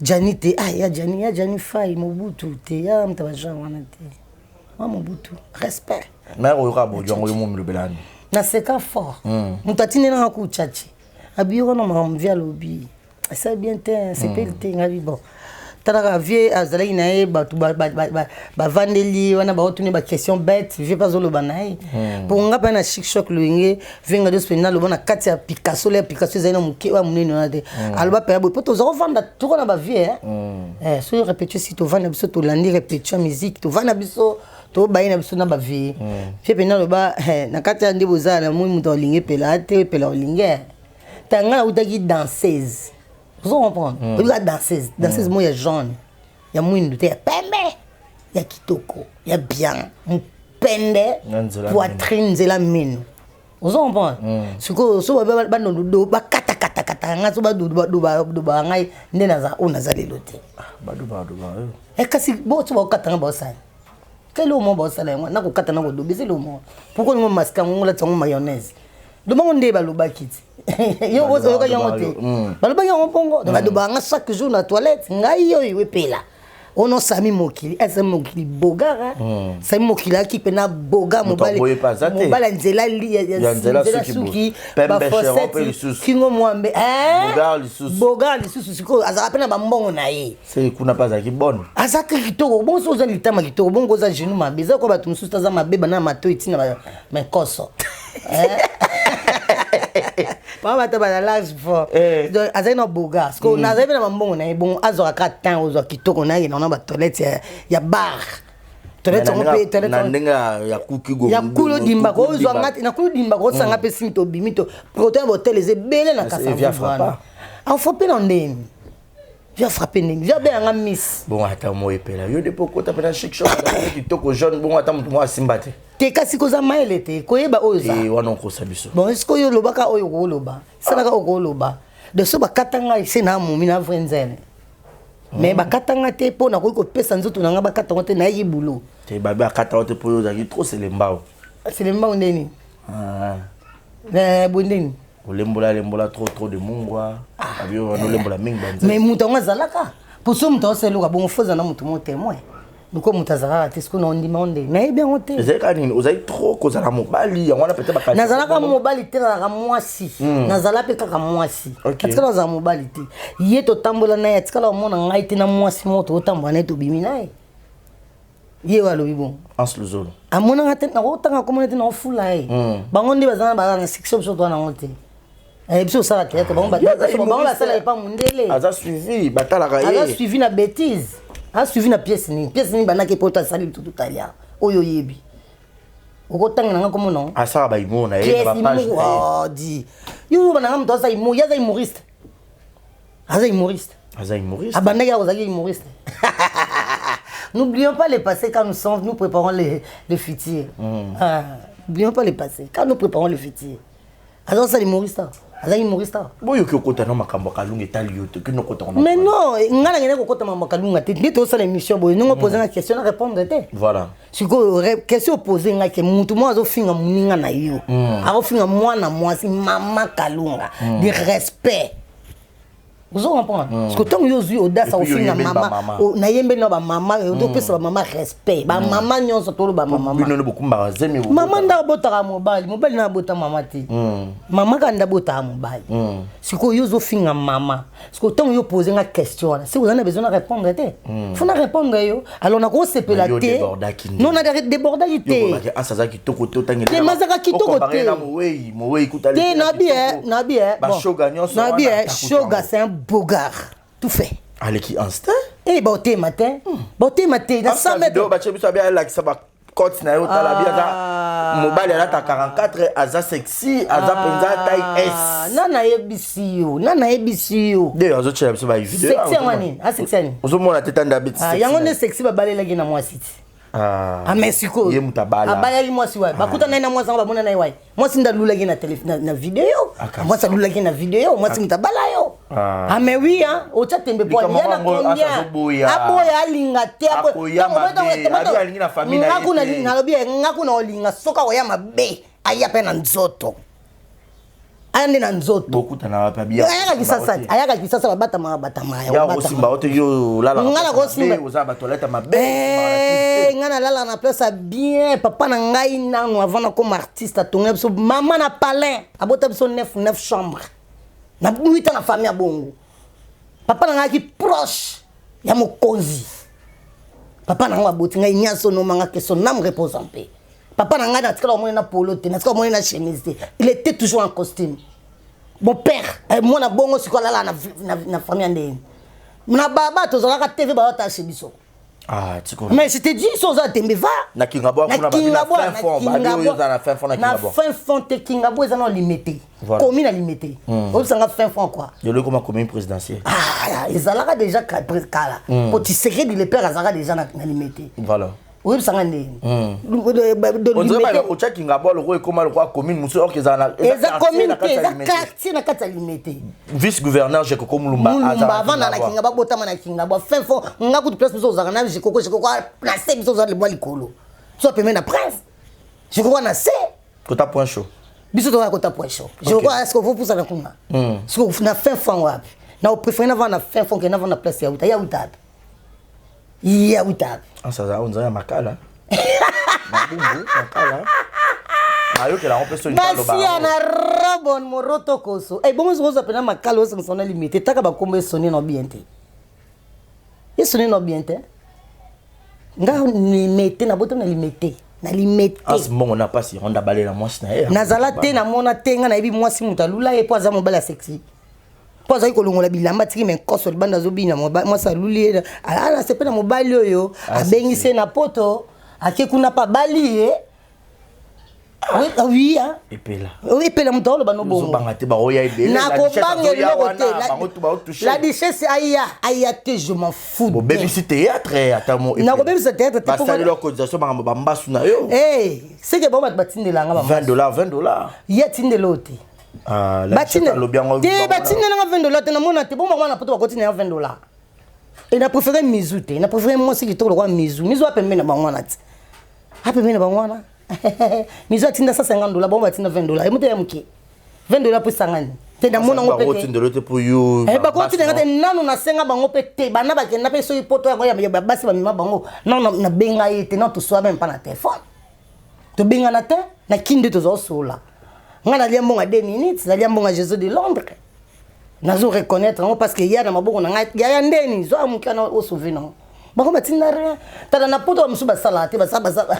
Jani te, ya Jani, ya Jani Fai Mobutu te, ya moto bagenre wana te, wa Mobutu, respect. Mais oyoka baaudio yango, yo mo milobelani? Naseka fort. Moto atindelanga ku chachi abi wana makambo vie alobi esa bien te, sepeli te. Ngabi bon, talaka vie azalaki na ye, bato bavandeli wana, baotuni baquestion bête, vie mpe azoloba na ye. Mpo nga mpe na Chic Choc Loyenge, Vienga Dios mpenza aloba na kati ya Picasso, le ya Picasso ezali na moke oyo monene wana te, aloba mpenza boye, mpo toza kovanda toko na bavie. Soki répétition si tovanda biso, tolandi répétition ya musique, tovanda biso, tobaye na biso na bavie. Vie mpenza aloba na kati ya nde bozala na moi, moto alingi epela te, epela olingi ta. Ngai nautaki danseuse, ozo comprendre? Oyebika danseuse, danseuse moko ya jaune, ya mwindu te, ya pembe, ya kitoko, ya bien, mopende. Na nzela. Poitrine, nzela mino, ozo comprendre? Sikoyo so banodo bakatakatakata ngai, so badobaka ngai nde naza oyo naza lelo te. Badobadoba oyo. Kasi bo so bakokata ngai, baosala kele omo, baosala yango nakokata, nakodoba eza eloko. Pourquoi ningo masque yango olatisa yango mayonnaise? Dobango nde balobaki ti yo oyokaki yango te, balobaki yango bongo. Donc badobaka nga chaque jour na toilette. Ngai oyo epela ono Sami Mokili, asami Mokili bogara, Sami Mokili ayaki mpena boga. Moto aboye mpe aza te. Mobali ya nzela Ya nzela suki suki. Pembe, Cheron mpe lisusu. Kingo mwambe. Bogar lisusu. Bogar lisusu. Sikoyo azalaka mpe na bambongo na ye. Se kuna mpe azalaki bonne. Azalaki kitoko bongo. So oza litama kitoko bongo, oza genou mabe, eza kwa bato mosusu aza mabe, bana matoi ntina mekoso paa bato bana large fort. Donc azalaki na boga parce que nazali mpe na bambongo na ye bongo, azwaka kaka temps, ozwa kitoko na ye na batoilette ya bar, toilette yango mpe toilette Na ndenge ya kuki. Ya kulu dimbaka, ozwa nga te na kulu dimbaka, osanga mpe sini, tobimi to proto ya botel eza ebele na Kasi via Kasavubu wana. Afrappe na ndeni, via frappe ndeni, via beyanga miss. Bongo ata mo epela yo depo okota mpe na Chic Choc, azalaki kitoko jaune bongo, ata moto moko asimba te. Te, kasi koza mayele te koyeba oyo oza. E wana okosa biso. Bon, est-ce oyo olobaka, oyo okoloba, salaka oyo okoloba de so bakata ngai se na momi na vrai nzele, mais bakata nga te mpo nakoki kopesa nzoto na ngai, bakata ngo te, nayaki bulo. Te, babe akata yo te mpo oyo ozalaki trop selembao. Selembao ndeni? Boye ndeni? Olembola lembola trop, trop de mungwa, babi oyo wana olembola mingi banzela. Mais moto yango azalaka poso, moto aosaluka bongo, fo ozala na moto mo témoin loko moto azalaka te. Sikoyo na ondima ngo ndenge nayebi yango te. Ezali kaka nini? Ozali trop kozala mobali, yango wana peut-être bakati. Nazalaka mobali te, nazalaka mwasi, nazala mpe kaka mwasi. Atikala azala mobali te. Ye totambola na ye, atikala omona ngai te na mwasi moko tokotambola na ye, tobimi na ye. Ye oyo alobi bongo. Anse Luzolo. Amonanga te, nakotanga komona te, naofula ye. Bango nde baza na succès, biso toza nango te. Biso osala théâtre, bango Ye aza bango humoriste. basala epa mondele. Aza suivi, batalaka Aza ye. suivi na bêtise, aza suivi na pièce nini? Pièce nini bandaki po to asali tutu talia oyo oyebi okotanga nanga komona? Asala bahumour na ye na pièce bapage humour. na ye. Oh, di yo oyo bananga moto aza humour, ye aza humoriste, aza humoriste. Aza humoriste. Abandaki akozalaki humoriste. N'oublions pas le passé quand nous sommes, nous préparons le futur. Ah, n'oublions pas le passé quand nous préparons le futur. Azosala humoriste. Azalaki humoriste awa. Boyoki okota na makambo ya Kalunga etali yo te, kino okota na. Mais non, nga na ngene kokota makambo ya Kalunga te. Nde tosala émission boye, ndenge opose nga question na répondre te. Voilà. Sikoyo question opose nga ke mutu moko azofinga moninga na yo. Akofinga mwana mwasi mama Kalunga. De respect. Ozo comprendre? Parce que ntango yo ozwi audace Et puis, ofinga oyembeli mama, bamama. Nayembeli na bamama, topesa bamama respect. Bamama nyonso toloba bamama. Bino nde bokumbaka zemi. Mama nde abotaka mobali, mobali nde abota mama te. Mama kaka nde abotaka mobali. Sikoyo yo ozofinga mama. Sikoyo ntango yo pose nga question wana, sikoyo oza na besoin na répondre te. Faut na répondre yo. Alors nakosepela Mais yo te. débordaki nde. Non, na débordaki te. Yo asa aza kitoko te otangela. Te, mais azaka kitoko te. Na mowei, mowei kuta Te nabi eh, nabi eh. Ba Bon. shoga nyonso Nabi wana eh, atakuta shoga yango. c'est un beau gars. Tout fait. Aleki instinct. Eh baotema te. Baotema te na 100 mètres. Batie biso abi alakisa bacote na ye, otala bi aza mobali alata 44, aza sexy, aza mpenza taille S. Na nayebisi yo, na nayebisi yo. Nde azotyela biso bavideo. Sexy yango nini? Asexy ya nini? Ozomona te tanda abeti. Ah, yango nde sexy babalelaki na mwasi ti. Ah, mais sikoyo ye moto abala. Abalaki mwasi wapi? Bakuta naye na mwasi yango, bamona naye wapi? Mwasi nde alulaki na na video. Akasi. Mwasi alulaki na video, mwasi moto abala yo. Ah. Ah mais oui hein, otya tembe po Likambo ya na yango, combien? asa azoboya. Aboya, alinga te, aboya. Akoya Ntango mabe, abi alingi na famille na ye Nga kuna te. nalobi ye, nga kuna olinga soki akoya mabe, aya mpe na nzoto. Aya nde na nzoto. Bokutana wapi? Abi Ayaka Kisasa te, ayaka Kisasa, babatamaka batamaka ya ya kobatama. kosimba o te, yo olalaka Nga na kosimba. oza na batoilette mabe. Eh, nga nalala na place ya bien. Papa na ngai nanu avant nakoma artiste atonga biso, mama na palin abota biso 9 9 chambre na 8 na famille ya bongo. Papa na ngai aki proche ya mokonzi. Papa na ngai aboti ngai nyonso nomanga, que son âme repose en paix. Papa na ngai natikala komoni na polo te, natikala komoni na chemise te, il était toujours en costume, mon père. Mwana bongo sikoyo alala na famille ya ndenge na baba tozalaka tv baotashe biso. Ah, tiko. Mais je te dis, so oza tembe va. Na Kingabwa kuna, babi na fin fond, babi oyo oza na fin fond na Na Kingabwa. fin fond te, Kingabwa eza na Limete. Voilà. Komi na Limete, oyebisanga fin fond quoi? Lelo ekoma commune présidentielle. Ah, ezalaka déjà kala po Tshisekedi le père azalaka déjà na Limete. Voilà. Oyebisanga ndeni? On dirait ba otya Kingabwa lokola ekoma lokola commune mosusu, or ezala na Eza quartier commune na te, kati ya eza Limete. quartier na kati ya Limete. Vice gouverneur Jekoko Mulumba. Mulumba azala avanda na Kingabwa. Kingabwa, botama na Kingabwa, fin fond. Nga kutu place biso ozalaka na Jekoko, Jekoko na se, biso ozala libwa likolo, so pembeni na prince, Jekoko na se. Kota Point Chaud. Biso tozala kota Point Chaud, Jekoko est-ce que ovopusana kuna? Siko na fin fond wapi? Na opréféré navanda na fin fond ke navanda place ya uta ya uta ape ya uta ape. Asaza onza ya makala, mabumbu makala, nayokela yango mpe soki Masia na robon moroto koso. Eh, bongo soki oza pena makala, osangisa na Limete, taka bakombo esoni na bien te, esoni na bien te. Nga Limete, nabotami na Limete, na Limete. As mbongo na pasi ronda balela mwasi na ye. Nazala te, namona te. Nga nayebi mwasi moto alula ye mpo aza mobali ya sexy, mpo azali kolongola bilamba, atiki me nkoso libanda, azobina. Mwasi aluli ye, ala sepe na mobali oyo abengisi ye na poto, ake kuna mpe abali ye. Oui, hein. Epela. Epela moto aoloba no bongo. Ozobanga te baoya ebele? Nakobanga eloko te. Bango tu baotouche. La duchesse aya, aya te, je m'en fous. Bobebisi théâtre ata mo. Nakobebisa théâtre te. Basaleli cotisation, makambo bambasu na yo. Seke bango bato batindelanga ba 20 dollars, 20 dollars. Ye atindela oyo te. Ah, la duchesse alobi yango. Te, batindelanga 20 dollars te, namona te. Bongo bango na poto bakotinda ya 20 dollars. E na préféré misu te, na préféré mwasi kitoko lokola misu. Misu apembe na bango wana ti, apembe na bango wana. Misu atinda 150 dollars, bango batinda 20 dollars. Emote ya moke 20 dollars mpo esangani te, namona yango mpe te. Bakotindelo te mpo yo. Eh, bakotinda te nanu, nasenga bango mpe te. Banda bakenda mpe soki poto yango ya basi bamema bango nanu, nabenga ye te, nanu toswa meme mpa na telefone, tobengana te. Na kini nde tozwa osola. Ngai nalia mbongo ya 2 minutes, nalia mbongo ya Jésus de Londres, nazo reconnaître yango parce que ya na maboko na ngai yaya ndeni zwa moke wana osauve nango. Bango batinda rien. Tala, na poto bamosusu basalaka te, basala basala.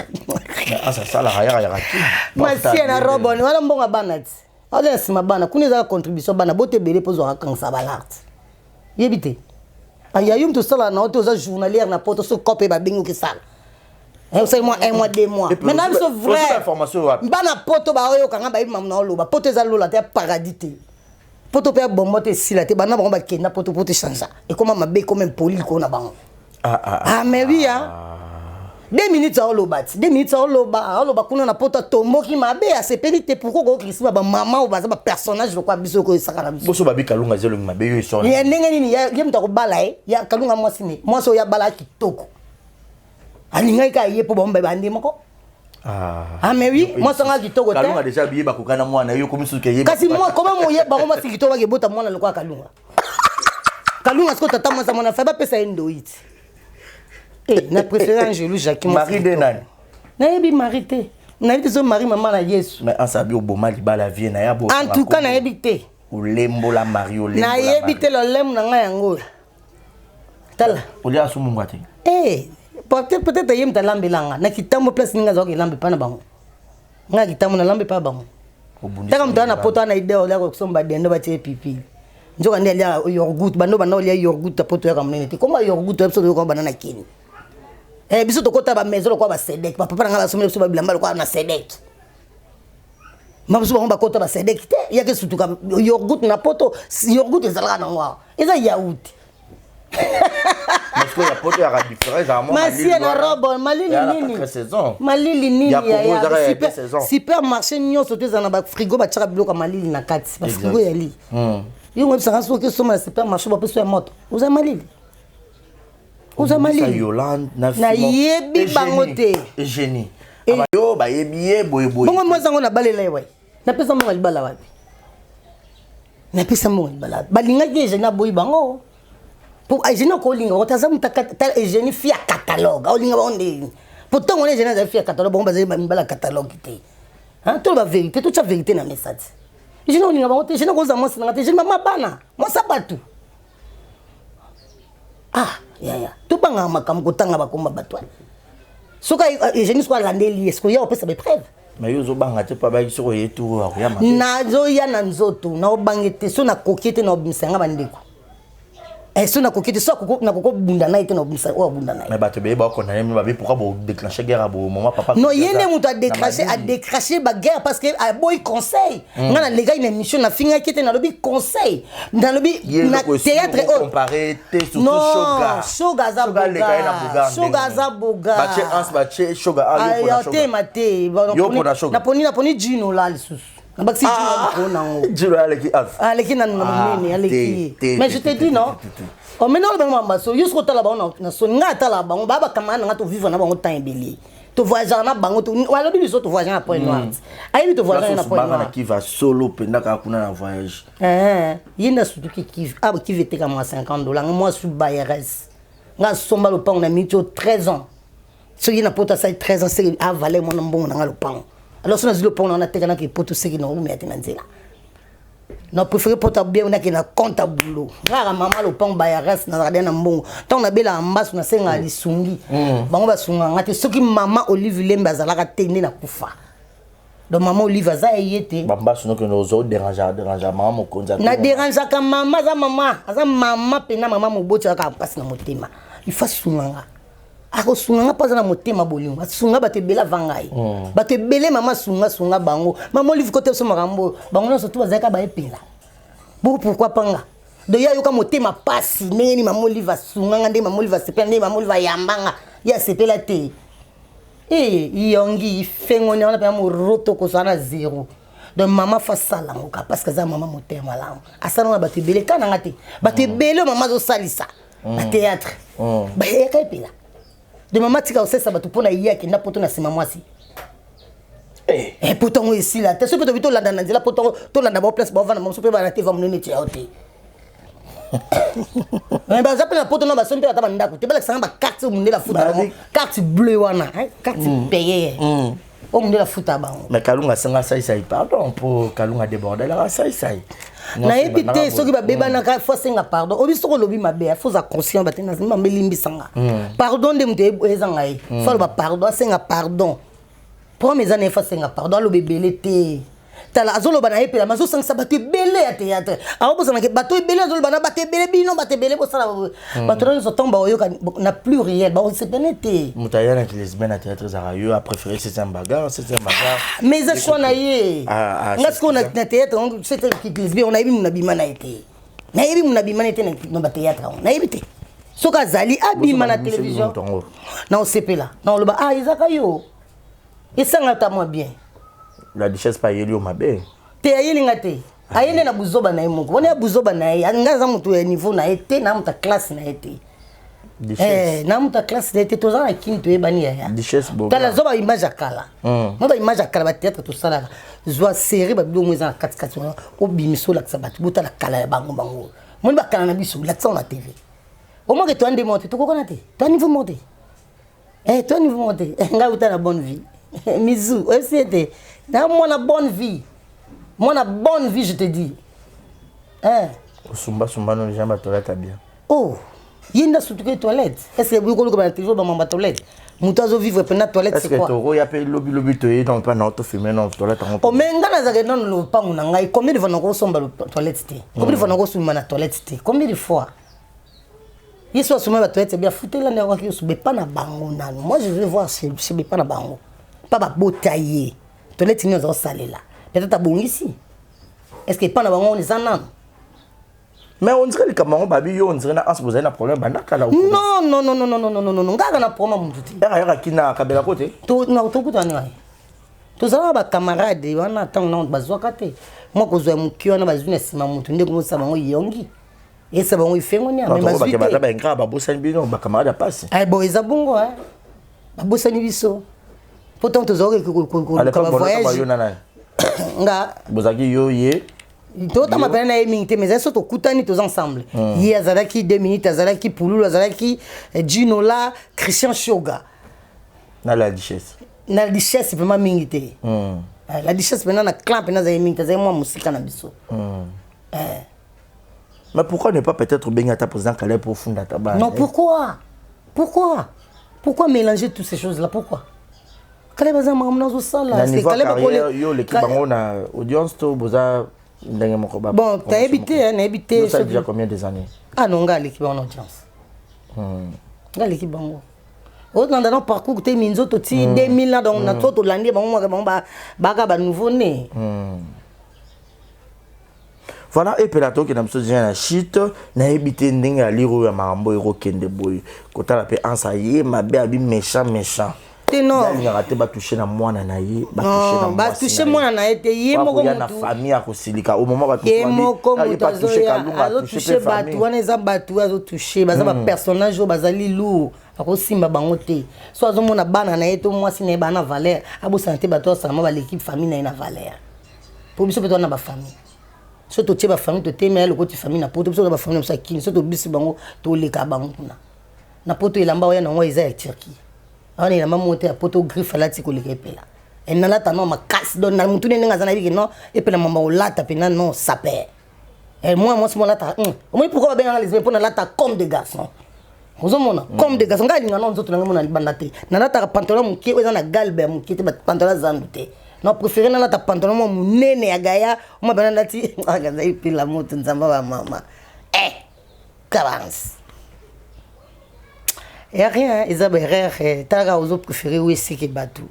Asalaka yaka yaka ti. Masia na robon wana mbongo ya bana ti aza na nsima bana kuna, ezaka contribution bana bote ebele mpo ozwaka kangisa balarte yebi te. Ya yo moto osalaka na yo te, oza journalière na poto, soki kope babengi okesala, osali mwa un mois, 2 mois. Mais na biso vrai information wapi? Bana poto baoyokanga, bayebi mamu na oloba. Poto eza lola te, ya paradis te. Poto mpe ya bombo te, esila te. Bana bango bakenda poto, poto echange, ekoma mabe, ekoma impoli likolo na bango. Ah, ah, ah mais oui hein. 2 minutes aoloba ti 2 minutes aoloba, aoloba kuna na poto, atomboki mabe, asepeli te. Pourquoi kokrisima bamama oyo baza bapersonnage lokwa biso okoyesaka na biso? Boso babi Kalunga eza elongi mabe, yo esona. Ya ndenge nini? Ye moto akobala ye ya Kalunga, mwasi ne mwasi oyo abala kitoko, alingaki kaka ye mpo bango bande moko. Ah mais oui, mwasi anga kitoko te. Kalunga déjà biye bakoka na mwana yo komi suki ye. Kasi mwa koma moye bango mwasi kitoko bakebota mwana lokola Kalunga. Kalunga sikoyo tata mwasi mwana fa bapesa ye ndoi ti. Eh, na préféré Angelu Jacques. Marie de nani? Nayebi Marie te, nayebi te so Marie mama na Yesu. Mais ansa bi oboma libala vie na ya bo. En tout cas nayebi te. Olembola Marie, olembola. Nayebi te, lolemo na ngai yango tala. Olia asumunga te. Eh, peut-être ye moto alambelanga na kitambo, place ninga azwaka elambe epa na bango. Ngai kitambo nalambe epa bango. Taka moto wana poto wana ide olia kosomba dendo batie pipi, nzoka nde alia yogourt. Bando banda olia yogourt poto yaka monene te. Komba yogourt biso toyoka banda na kini. Eh, biso tokota bamaison lokola basedek, bapapa na ngai basomeli biso babilamba lokola na sedek. Mabiso bango bakota basedek te, yaka esutuka yogourt na poto. Yogourt ezalaka nango awa eza yaourt. Masie na robe, malili nini, malili nini? Supermarché nyonso to eza na bafrigo, batiaka biloko ya malili na kati bafrigo ya li. Yo ngoyebisaka soki osomba na supermarché, bapesa ya moto, oza malili, oza malili. Nayebi bango te. Génie yo bayebi ye boyeboye. Bongo mwasi yango nabalela ye wai, napesa mbongo libala wapi? Napesa mbongo libala wapi? Balingaki Eugénie, aboyi bango. Po Eugénie akolinga bango te, aza moto Eugénie fille ya catalogue, aolinga bango ndeni? Po ntango wana Eugénie azali fille ya catalogue, bango bazali mibala ya catalogue te. To bavérité, totya vérité na mesa ti. Eugénie olinga bango te, Eugénie akozala mwasi nanga te. Eugénie mama bana, mwasi ya bato. Ah yaya, tobangaka makambo kotanga bakomba bato wana. Soki Eugénie soki alandeli ye, soki oya opesa bapreuve. Mais yo ozobanga te mpo abayaki soki oye tour akoya mabe? Nazoya na nzoto, naobange te. So nakoki te, naobimisa yanga bandeko. So nakoki te, so nakoki obunda na ye te, naobimisa oyo abunda na ye. Mais bato ebeye bakondane bino babe, pourquoi bodéclenche guerre ya bo mama papa? Non, ye nde moto adéclenche baguerre parce que aboyi conseil. Nga nalekaki na émission, nafingaki te, nalobi conseil, nalobi na théâtre oyo. Non, Shoga aza boga, Shoga aza boga. Tema te, naponi Jino la lisusu, nabakisi Jino likolo nango. Jino aleki. Aleki nanu na monene, aleki. Mais je te dis non, oh, maintenant oloba bango maso yo soki otala bango na soni. Ngai atala bango baa bacamarade na ngai, tovivre na bango temps ebele, tovoyageaka na bango. Alobi biso tovoyage na Point Noir, ayebi tovoyage na Point Noir. Kiva solo mpenza kaka kuna na voyage. Ye nde asutuki Kive. Ah, Kive eteka mwa 50 dollar, mwa su bayres. Nga asomba lopango na miniti oyo 13 ans. Soki na poto asali 13 ans, seki avale mwana mbongo na nga lopango. Alors so nazwi lopango na nga, nateka, nake poto, seki na umea te na nzela. Na préféré poto bien, nake na compte ya boulot. Ngaka mama lopango bayares, nazalaka deya na mbongo. Ntango nabelaka mbasu, nasengaka lisungi, bango basungaka nga te. Soki mama Olive Lembe azalaka te, nde nakufa. Donc mama Olive aza ya ye te. Bambasu nokende ozo déranger, déranger mama mokonzi. Na dérangeaka mama, aza mama, aza mama mpena, mama moboti azaka mpasi na motema. Ifa asunganga, akosunga nga mpo aza na motema bolingo. Asunga bato ebele ava ngai, bato ebele mama asunga, asunga bango. Mama Olive kote biso makambo oyo, bango nyonso tu bazalaka baepela bo, pourquoi panga? Donc ye ayoka motema pasi ndenge nini mama Olive asunganga, ndenge mama Olive asepela, ndenge mama Olive ayambanga, ye asepela te. E yongi fengoni wana mpena moroto kozala na zero. Donc mama fa asala yango ka parce que aza mama motema malamu, asala na bato ebele ka nanga te. Bato ebele oyo mama azosalisa na théâtre bayaka epela de mama. Tika kosalisa bato mpo na ye akenda poto na nsima mwasi. Poto yango esila te. Soki mpe tobi tolanda na nzela poto yango, tolanda bao place baovanda mosusu mpe bana te, va monene ti yao te. Mais baza mpe na poto na basombi mpe ata bandako te. Balakisanga bacarte oyo mondele afuta bango, carte bleu wana, carte paye oyo mondele afuta bango. Mais Kalunga asenga Saisai pardon mpo Kalunga débordelaka Saisai. Nayebi te soki babebanaka, fo asenga pardon. Obi soki olobi mabe, fo oza conscient bate mabe, elimbisanga, pardon nde moto ezanga ye. Fo aloba pardon, asenga pardon. Problème eza na ye, fo asenga pardon, aloba ebele te. Tala, azoloba na ye mpela, azosangisa bato ebele ya théâtre, aobosanake bato ebele, azoloba na bato ebele, bino bato ebele bosala bato na nyonso. Ntango baoyoka na pluriel, baosepene te. Moto aya na lesbienne na théâtre ezalaka yo, apréféré septième bagarre, septième bagarre. Mais eza choix na ye. Nga sikoyo na théâtre lesbienne, nayebi muna bima na ye te, nayebi muna bima na ye te na bathéâtre yango, nayebi te. Soki azali abima na télévision, na osepela na oloba: "Ah, ezaka yo esanga ata mwa bien." La Duchesse pa ayeli yo mabe? Te, ayelinga te. Aye nde na buzoba na ye moko wana, ya buzoba na ye. Ngai aza moto ya niveau na ye te, na moto ya classe na ye te. Na moto ya classe na ye te. Toza na kini, toyebani, yaya. Tala, zwa baimage ya kala, mwa baimage ya kala, bathéâtre tosalaka. Zwa série, babiloko eza na katikati wana, obimisa, olakisa bato, botala kala ya bango. Bango moni bakala na biso, lakisa na TV. Omoke toa nde moko te, tokokana te, toa niveau moko te. Toa niveau moko te. Ngai uta na bonne vie mizu oyebisi ete na mwana bonne vie, mwana bonne vie, je te dis, eh. Osumbasumba no déjà batoilette bien. Oh, ye nde asutuki toilette. Est ce que boyi koluka bana télévision, bamamba toilette? Moto azovivre mpena toilette, c'est quoi? Tokoya mpe lobilobi, toye non mpa na tofilme non toilette yango. Oh, mais ngai nazalaka nano lopango na ngai. Combien de fois nakosomba toilette te? Combien de fois nakosumba na toilette te? Combien de fois ye so asomba batoilette ebi afutela nde akokaki osuba epa na bango nano? Moi, je veux voir chez epa na bango mpa babota ye, toilette nini aza kosalela. Peut-être abongisi. Est ce que epa na bango wana eza nano? Mais on dirait likambo yango babi yo, on dirait na Anse bozali na problème banda kala. Non, non, non, non, non, non, non, non, non, ngaka na problème mutu te. Yaka yaka kina kabela ko te. Tokutani waye, tozalaka bacamarade wana. Ntango na bazwaka te mwa kozwa ya moki wana, bazwi na nsima motu ndenge mosala bango yongi, esa bango ifengo nia. Me bazwi te, baingra babosani bino, bacamarade ya pasi. Bon, eza bongo, babosani biso po ntango tozalaki koluka bavoyage nga. Bozalaki yo ye? Totama pene na ye mingi te, mais ezali so tokutani, toza ensemble. Ye azalaki 2 minutes, azalaki Pululu, azalaki Ginola, Christian Shoga. Na La Duchesse? Na Duchesse vraiment mingi te. La Duchesse mpena na clan mpena azali mingi te, azali mwa mosika na biso. Mais pourquoi ne pas peut-être obengi ata président Caleb pour funda ata bana? Non, pourquoi, pourquoi, pourquoi mélanger toutes ces choses là? Pourquoi Caleb aza makambo nazosala? Na niveau carrière, yo oleki bango na audience to boza ndenge moko? Ba bon, nayebi te, nayebi te. Ça déjà combien des années? Ah non, nga aleki bango na audience. Nga aleki bango. Ozolanda na parcours te, minzoto ti 2000 na donc na to tolandi bango mwaka, bango baka banouveau né. Voilà, epela tokenda biso deja na chute. Nayebi te ndenge ya lire oyo ya makambo ekokende boye. Kotala mpe Ansa ye mabe, abi méchant, méchant. Te, non. Alingaka te batouche na mwana na ye, batouche na batouche mwana na ye te. Ye moko na famille akosilika au moment. Ye moko moto azotouche bato wana, eza bato oyo azotouche, baza bapersonnage oyo bazali lourd, akosimba bango te. So azomona bana na ye to mwasi na ye baa na valeur, abosana te bato asalama baleki famille na ye na valeur. Po biso mpe toza na bafamille, so totie bafamille, totemi ya lokoti famille na poto. Biso toza bafamille na biso ya kini, so tobisi bango, toleka bango kuna na poto. Elamba oya nango eza ya Turquie awana, elamba moko te ya poto griffe alati koleka epela. Nalata no makasi, donc na mutu ndenge aza, nayebi ke non, epela mamba olata mpena non saper. Moi mwasi mo alata. Omoni pourquoi babenganga lesbien? Mpo nalata comme des garçons. Ozomona, comme des garçons. Ngai alinga no nzoto na ngai mona libanda te. Nalataka pantalon moke oyo eza na galbe ya moke te, pantalon ya zandu te. Na préféré nalata pantalon mwa monene ya gaya mwa bana nalati azali pela moto nzamba bamama eh kabans ya rien. Eza baerreur, talaka ozo préféré oyo esiki bato.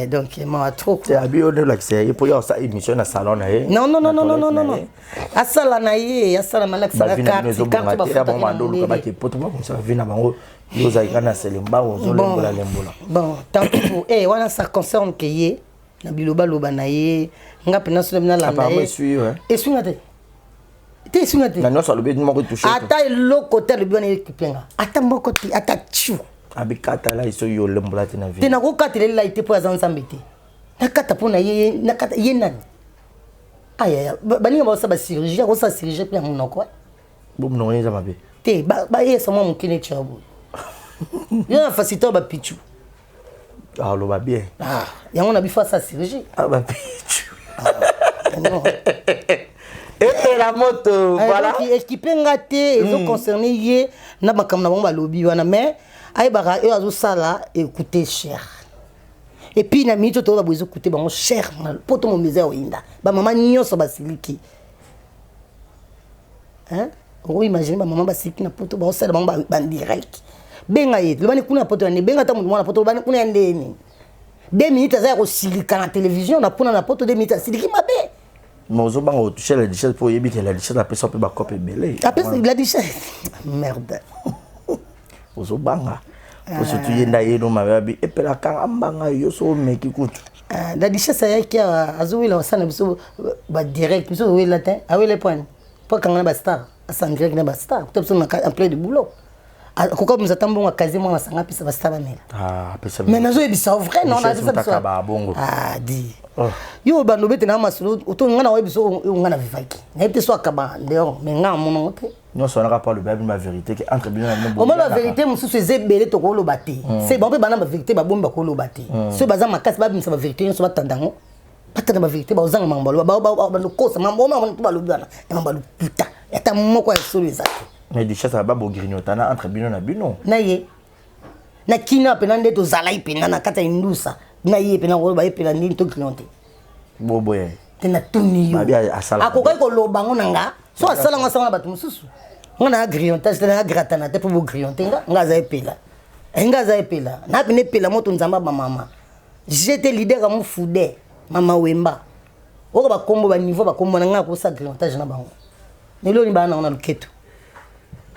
Donc mawa trop. Abi oyo nde olakisa ye mpo yo asala émission na salon na ye. Non, non, non, non, non, non, non, asala na ye, asala malakisaka. Carte bake poto bakosala vie na bango, yo ozalaki kaka na selemba, ozolembola lembola. Bon, tant pis pour eh wana, ça concerne ke ye na bilobaloba na ye. Nga mpena so nalanda ye, esunga te te, esunga te. Na nyonso alobi, moko touche? Ata eloko te alobi wana ekipenga, ata moko te, ata chu. Abikata lai soki olembola te na vie. Te, nakokatela elai te mpo aza Nzambe te. Nakata mpo na ye, nakata ye nani? Ayaya, baninga bakosala bachirurgie, akosala chirurgie mpe ya monoko. Bo monoko eza mabe? Te, bayesa mwa moke neti ya boye, yo na facilité bapichu. Aloba bien. Yango na bifo asala chirurgie. Bapichu epela moto, voilà. Ekipe nga te, ezoconcerne ye na makambo na bango balobi wana. Mais ayebaka oyo azosala ekute cher. Et puis na minute oyo toyoka boye, ezokute bango cher mpo to momeza ya oyinda, bamama nyonso basiliki. Okoimagine bamama basiliki na poto, baosala bango bandirect. Benga ye, lobani kuna poto ya nde, benga ata moto mwana poto, lobani kuna ya nde nini. 2 minutes aza ya kosilika na télévision na kuna na poto, 2 minutes asiliki mabe. Mais ozobanga otouche La Duchesse mpo oyebi ke La Duchesse apesa mpe bacope ebele. Apesa La Duchesse, merde. Ozobanga po surtout ye nde aye no mabe abi epela kanga mbanga yo so omeki kutu. Ah, la duchesse ayaki awa azowela basala na biso badirect biso owela te awele pwani mpo akanga na bastar asa direct na bastar kuta biso en plein de boulot akoka bimisa ata mbongo akazie mwa masanga apesa bastar bamela ah, mais nazoyebisa yo vrai non napesa biso ah di oh. Yo obanda obete na masolo to nga na oyebi so oyo nga na vivaki nayebi te so akaba dehors mais nga amonango te. Nyonso wana kaka po alobi abino bavérité ke entre bino na bino. Omoni bavérité mosusu eza ebele, tokoloba te. Se bango mpe bana bavérité babombi, bakoloba te. Soki baza makasi, babimisa bavérité nyonso, batanda yango, batanda bavérité, bazanga makambo baloba, bandokosa mambo to balobi wana ya mambo ya lokuta, ata moko ya solo eza te. Mais duchesse aba bogrignotana entre bino na bino. Na ye na kina mpena nde tozalaki mpena na kati ya indusa na ye mpena koloba ye mpena ndini togrignote. Boboye. Te, natuni yo. Babi asala. Akokaki koloba ngo na nga so asala ngo, asala na bato mosusu. Nga na grignotage te, na gratana te mpo bogrignote nga. Nga aza epela. Eh, nga aza epela na pene epela moto nzambe bamama jete leader ya mofude mama wemba oyo bakombo baniveau bakombo na nga akosa grignotage na bango neloni baa nango na loketo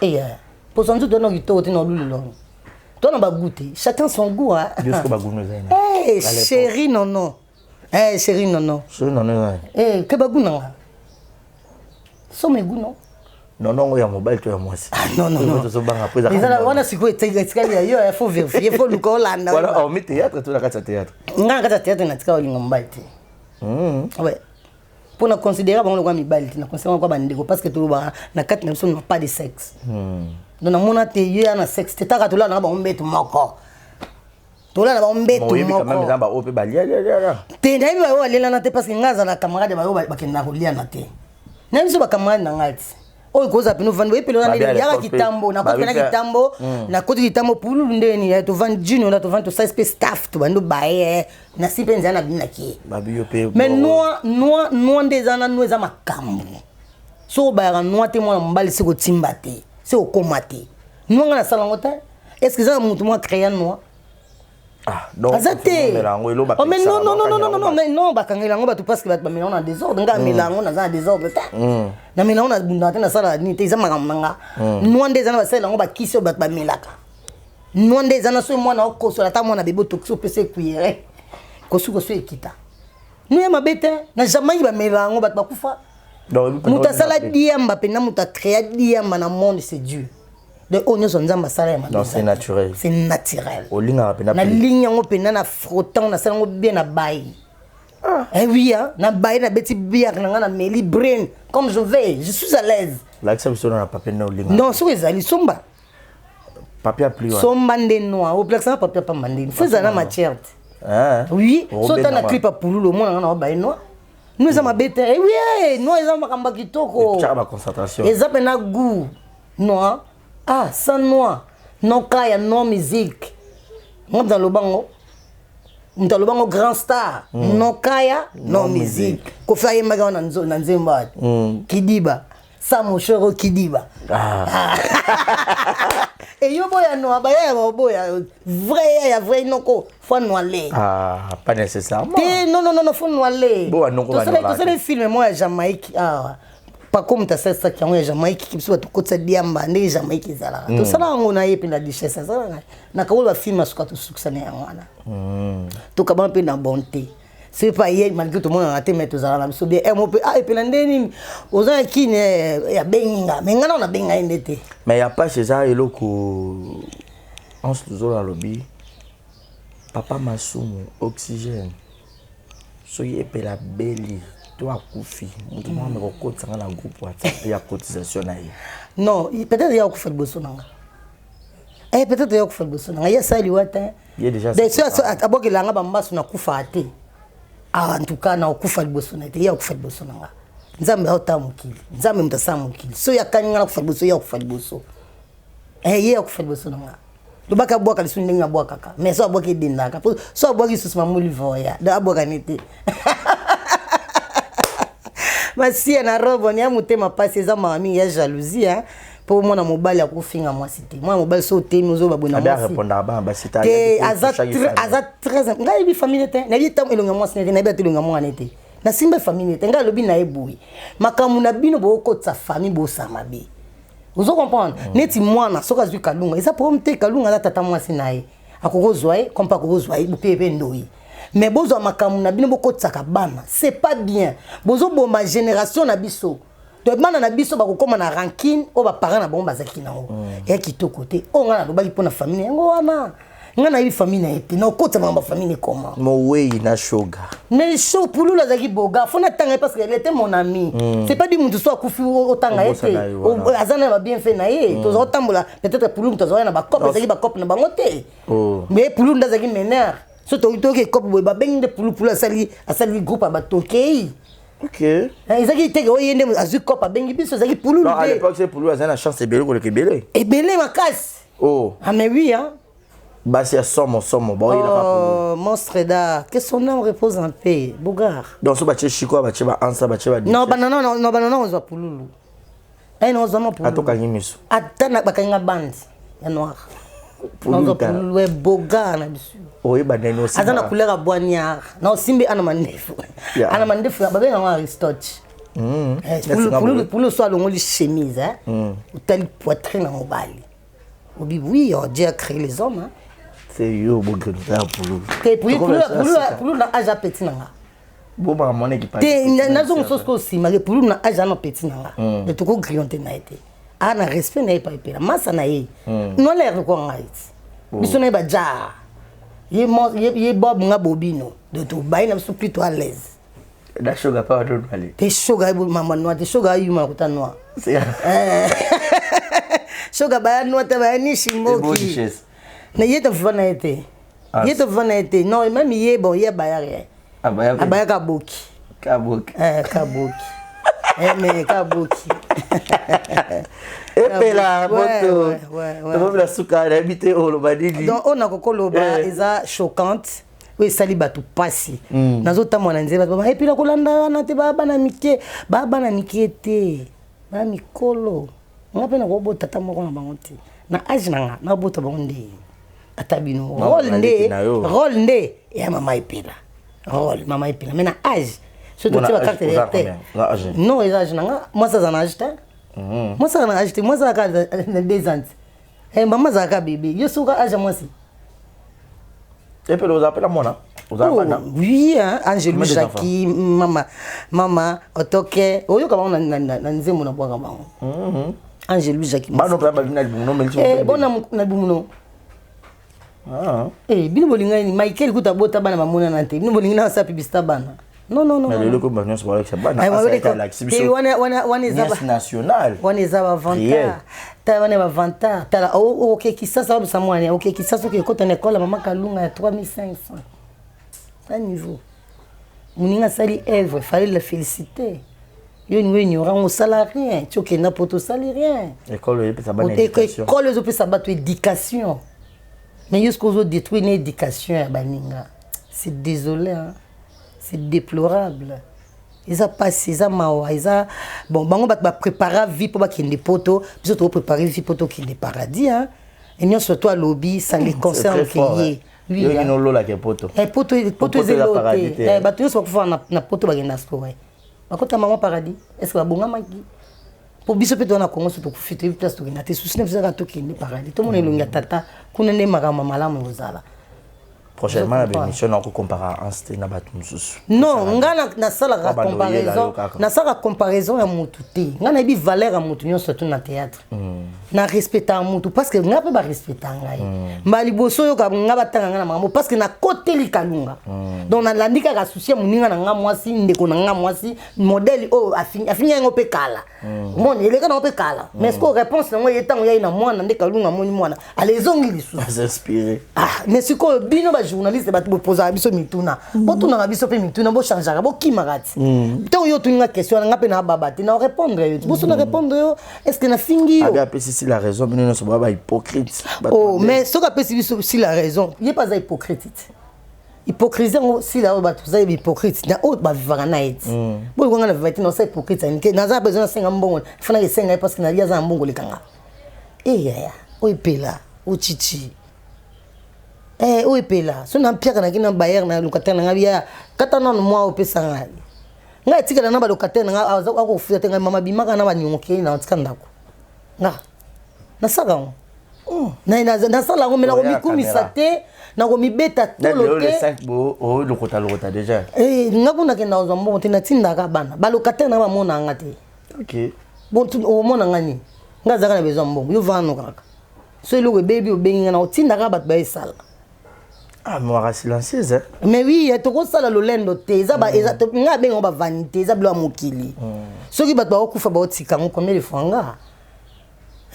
eya poso nzoto wana kitoko te na olulelongo to na bagoût te, chacun son goût, hein. Yo siko bagoût eza nini? Hey, chéri nono. Eh, chéri nono. Chéri nono eza nini? Eh, ke bagoût na nga so me goût non. Nono yango ya mobali to ya mwasi? Ah non, non, non. Tozobanga po eza Ezala wana sikoyo etikali ya yo, faut vérifier, faut luka olanda. Wana hormis théâtre to na kati ya théâtre? Nga na kati ya théâtre natika olinga mobali te. Ouais, mpo na considérer bango lokola mibali te, na considérer bango lokola bandeko, parce que tolobaka na kati na biso na pas de sexe. Donc namona te ye ya na sexe te, taka tolala na bango mbeto moko, tolala na bango mbeto oyebi quand même moko. Eza baoyo mpe balialialiala. Te, nayebi bayo balelana te, parce que ngai azala camarade bayo bakendaka koliana te. Nayebi so bacamarade na ngai ti oyo kozala pene ovandi oyepele wana. Babi à Yaka l'école mpe. kitambo nakoti Babi pena kitambo, nakoti kitambo pululu ndeni ya tovandi junior na tovandi tosali mpe staff tobandi obaye nasi mpe nzela na binaki ye. Babi yo mpe. Mais noa noa noa nde eza na noa, eza makambo. Soki obayaka noa te, mwana mobali se kotimba te, se kokóma te. Noa nga nasala yango te. Est ce que eza na motu moko acréa noa? Ah, donc Aza te. omela yango elo. Oh, mais non, non, non, non, non, non, non, mais non, bakangela yango bato parce que bato bamela yango na désordre. Nga amela yango, naza na désordre te. Namela yango, nabundaka te, nasala nini te, eza makambo na nga. Noa nde eza na basalela yango bakisi oyo bato bamelaka. Noa nde eza na soki mwana okosola, ata mwana bebe otokisi, opesa cuillère kosukosu ekita. Noa ya mabe te. Na Jamaïque bamela yango, bato bakufa. Moto asala diamba mpenza, moto acréa diamba na monde, c'est Dieu. Donc oyo nyonso Nzambe asala ya mabe Non, c'est eza te. Naturel. C'est naturel. Olingaka mpenza. Nalingi yango mpenza na frottant, nasala yango bien na bayi. Eh oui, hein, na bayi, nabeti bière na nga, na meli brain comme je vais, je suis à l'aise. Lakisa biso na papier nde olingaka. Non, soki ezali somba. Papier ya pli wana. Somba nde noir oplakisanga papier pamba ndeni, faut ezala na matière te. Hein? Oui, so ota na Obenga. clip ya pululu, omona nga na obaye noir no eza mabe te. Eh oui, eh, noir eza makambo ya kitoko. Tiaka baconcentration. Eza mpena goût noir. Ah, sans noir no kaya no musique. Nga moto alobango, moto alobango grand star no kaya no musique. Kofi ayembaki wana na nzembo ati kidiba sa moshoro kidiba. Ah. Eyo boya noa baya ya baboya vrai ya vrai noko faut noale. Ah, pas nécessairement. Te, non, non, non, non, faut noale. Bo banoko banolaka. Tosala film moko ya Jamaïque awa, pako moto asalisaki yango ya Jamaïque, biso bato kotisa diamba ndenge Jamaïque ezalaka. Tosala yango na ye mpe na duchesse asalaka na kabola bafilm asuka tosukisa na yango wana. Tokabana mpe na bonté, soki mpe aye malgré tomonana te, mais tozala na biso bien. Mo mpe ah epela nde nini oza na kini abengi nga, mais nga nao nabenga ye nde te. Mais ya pasi eza eloko Anse Luzolo alobi papa Masumu oxygène soki epela beli to akufi, moto moko ameka kokotisanga na groupe WhatsApp ya cotisation na ye. Non, peut-être ya okufa liboso na nga. Eh, peut-être ya okufa liboso na nga, ye asali wa te. Ye déjà. Donc so abokelanga bambasu nakufa te. Ah, en tout cas na okufa liboso na ye te, ye akufa liboso na nga. Nzambe aotala mokili, Nzambe moto asala mokili. So yakani nga nakufa liboso, ye akufa liboso. Eh, ye akufa liboso na nga, lobaka abwaka lisusu ndenge abwakaka, mais so abwaki edendaka po so abwaki lisusu mamoli voya. Donc abwaka ne te masiya na robe ya motema mpasi, eza mawa mingi ya jalousie, hein. Mpo mwana mobali akofinga mwasi te. Mwana mobali so otemi ozoba boye na Abe mwasi arépondaka bana basi te. Te, aza aza très, ngai nayebi famille te, nayebi ntango elongi ya mwasi ne te, nayebi ata elongi ya mwana te, nasimba famille te. Ngai alobi na ye boye, makambo na bino bookotisa famille, bosala mabe. Ozo comprendre? Neti mwana soki azwi Kalunga, eza problème te. Kalunga aza tata mwasi na ye, akoki kozwa ye comme mpe akoki kozwa ye mpe mpe ndoi. Mais bozwa makambo na bino, bokotisaka bana, c'est pas bien. Bozoboma génération na biso. To bana na biso bakokóma na rancune oyo baparent na bango bazalaki nango. Eya kitoko te. Oyo ngai nalobaki mpo na famille na yango wana, ngai nayebi famille na ye te, nakokotisa makambo ya famille ekoma. Mowei na Shoga. Mais show Pululu azalaki boga, fo natanga ye parce que elle était mon ami. C'est pas dit mutu so akufi otanga ye te. Obosana ye wana. Aza na babienfait na ye, toza kotambola. Peut-être Pululu moto azalaki na bacope, ezalaki bacope na bango te. Oh. Mais Pululu nde azalaki meneur. So toki ekope boye, babengi nde Pululu. Pululu asali groupe ya bato, okei. Ezalaki teke oyo ye nde azwi cope, abengi biso, ezalaki Pululu. Non, à te. l'époque, c'est Pululu azali na chance ebele koleka ebele. Ebele makasi. Oh. Ah mais oui, hein. Basi ya somo somo baoyelaka Pululu. Oh, monstre d'art, que son âme repose en paix, Bogard. Donc so batie Shiko, batie baansa, batie ba Non, banana, non, non, banana, ozwa Pululu. Eh non, ozwa Pululu. Atokangi miso. Ata na bakangi bande ya noir. Pululu. Ozwa Tala. Pululu e Bogard na biso. Oyeba ndenge Aza na couleur ya boignard. Na osimbi ana mandefu. Ana mandefu babenga yango Aristote. Eh, Neti nga Pululu boye. Pululu so alongoli chemise, hein. Otali poitrine na mobali. Obi oui, oh, Dieu a créé les hommes, hein. C'est yo bogrenota ya Pululu. Te Pululu, Pululu, Pululu na âge ya petit na nga. Bobaka mwana ekipa. Te, nazongo soki osima ke Pululu na âge ana petit na nga, mais tokogrillon te na ye te. Aa na respect na ye pa epela masa na ye nolere lokwa ngai ti biso na ye bajar ye ye Bob, nga Bobino. Donc tobayi na biso plutôt à l'aise. Na Shoga pa watoto ale. Te, Shoga mama noir te, Shoga ayuma na kota noir. Shoga baya noir te, baya ni shimboki Duchesse. Na ye toviva na ye te. Ah. Ye toviva na ye te, non. Même ye, bon, ye abaya rien. Abaya. Abayaka boki. Kaboki. Eh, kaboki. Eh, mais kaboki. Epela. Ouais, Moto ouais. tokomela suka, nayebi te oloba nini. Donc oyo nakokoloba Eh. eza choquante, oyo esali bato mpasi. Nazotambola na nzela, bato baba epi nakolanda wana te, baa bana mike, baa bana mike te, baa mikolo. Nga mpe nakobota ata moko na bango te na age na nga, nabota bango nde ata bino. Non, Rôle nde naleki na yo. Rôle nde ya mama Epela, rôle mama Epela, mais na age so Bon, na totie age, bacarte oza te. combien? Na age? Non, eza age na nga. Mwasi aza na age te, mwasi aza na age te, mwasi azalaka na 2 ans. Eh, mama azalaka bébé. Yo soka age ya mwasi. Epela, oza pela mwana, oza Oh, bana? oui, hein, Angelo. Combien des Jackie, mama, mama otoke oyoka bango na nzembo na bwaka bango. Angelo, Jackie. Bano mpe babimi na libumu nomelisi. Eh, bona na libumu no. Eh, bino bolinga nini? Michael kuta bota bana bamonana te. Bino bolingi na basala publicité bana? Non, non, non. Mais non, lelo non. koyeba nyonso balakisa bana. Ay, Alakisi te, biso wana eza nièce nationale. Wana eza bavantard. Réel. Tala, wana bavantard. Tala, oke Kisasa, babisa mwana oke Kisasa, oke ekota na ekole ya mama Kalunga ya 3500 a niveau. Moninga asali œuvre, fallait la féliciter. Yo ningo ignorant, osala rien. Ti okenda po tosali rien. Ekole oyepesa bana éducation. Ekole ezopesa bato éducation, mais yo soki ozodétruire na éducation ya baninga, c'est désolé, hein? C'est déplorable, eza mpasi, eza mawa, eza bon. Bango bato baprépara vie mpo bakende poto, biso tokopréparé vie mpo tokende paradis, hein? E nyonso to alobi, ça les concerne ke ye. Oui, yo kino ololaka poto. Eh, poto, poto poto eza eza elo paradis te. te. Eh, bato nyonso bakufa na poto, bakenda sikoyo bakota mama paradis. Est ce que babongamaki? Po biso mpe toza na Congo, so tokufi, toyebi place tokenda te. Susi na biso kaka tokende paradis, tomona elongi ya tata kuna, nde makambo ya malamu ekozala. Prochainement na baémission nakokompara Anse te na bato mosusu. Non, nga nasalaka Kwa bando oyela yo comparaison, kaka. nasalaka comparaison ya motu te. Nga nayebi valeur ya motu nyonso tu na théâtre. Na respectaka motu parce que nga mpe barespecta ngai. Mbala liboso oyoka nga batanga nga na makambo parce que nakoteli Kalunga. Donc nalandi kaka susi ya moninga na nga mwasi, ndeko na nga mwasi, modèle oyo afingi yango mpe kala, moni eleka nango mpe kala. Mais ce que réponse nango ye ntango yai na mwana nde Kalunga amoni mwana ale ezongi lisusu. Asinspiré. Ah, mais sikoyo bino bajournaliste, bato bopozaka biso mituna, botunaka biso mpe mituna, bochangeaka, bokimaka ti. Ntango yo otuninga question wana, nga mpe nababa te na orépondre yo ti boso na répondre yo. Est ce que nafingi yo? Abi apesi si la raison, bino nyonso boya bahypocrite. Oh, mais soki apesi biso si la raison, ye mpe aza hypocrite ti. Hypocrisie yango sila oyo bato oza yebi hypocrite na oyo bavivaka na ye ti. Boyo kwanga na viva te, naosa hypocrite ani ke naza besoin nasenga mbongo, fanaka esenga ye parce que nayebi aza na mbongo lekanga. Eyaya, oyo epela ochichi. Eh, oyo epela so na mpiaka naki na bailleur na locataire na ngai ya kata nano mwa opesa ngai. Ngai etikala na balocataire na ngai, akofuta te. Ngai mama bimaka na baniongo kei na tika ndako nga. Nasala yango. Nasala yango, me nakomikumisa te, nakomibeta tolo te. Olokota lokota déjà. Nga kuna nakenda kozwa mbongo te, natindaka bana balocataire na bamona nga te. Bon, omona nga nini? Nga azalaka na besoin mbongo, yo vano kaka. So eloko ebebi, obengi nga, na otindaka bato baesala. Ah, mais silencieuse, hein? Mais oui, tokosala lolendo te. Eza nga abengango bavanité, eza bilo ya mokili. Soki bato bakokufa, baotika yango combien de fois? Nga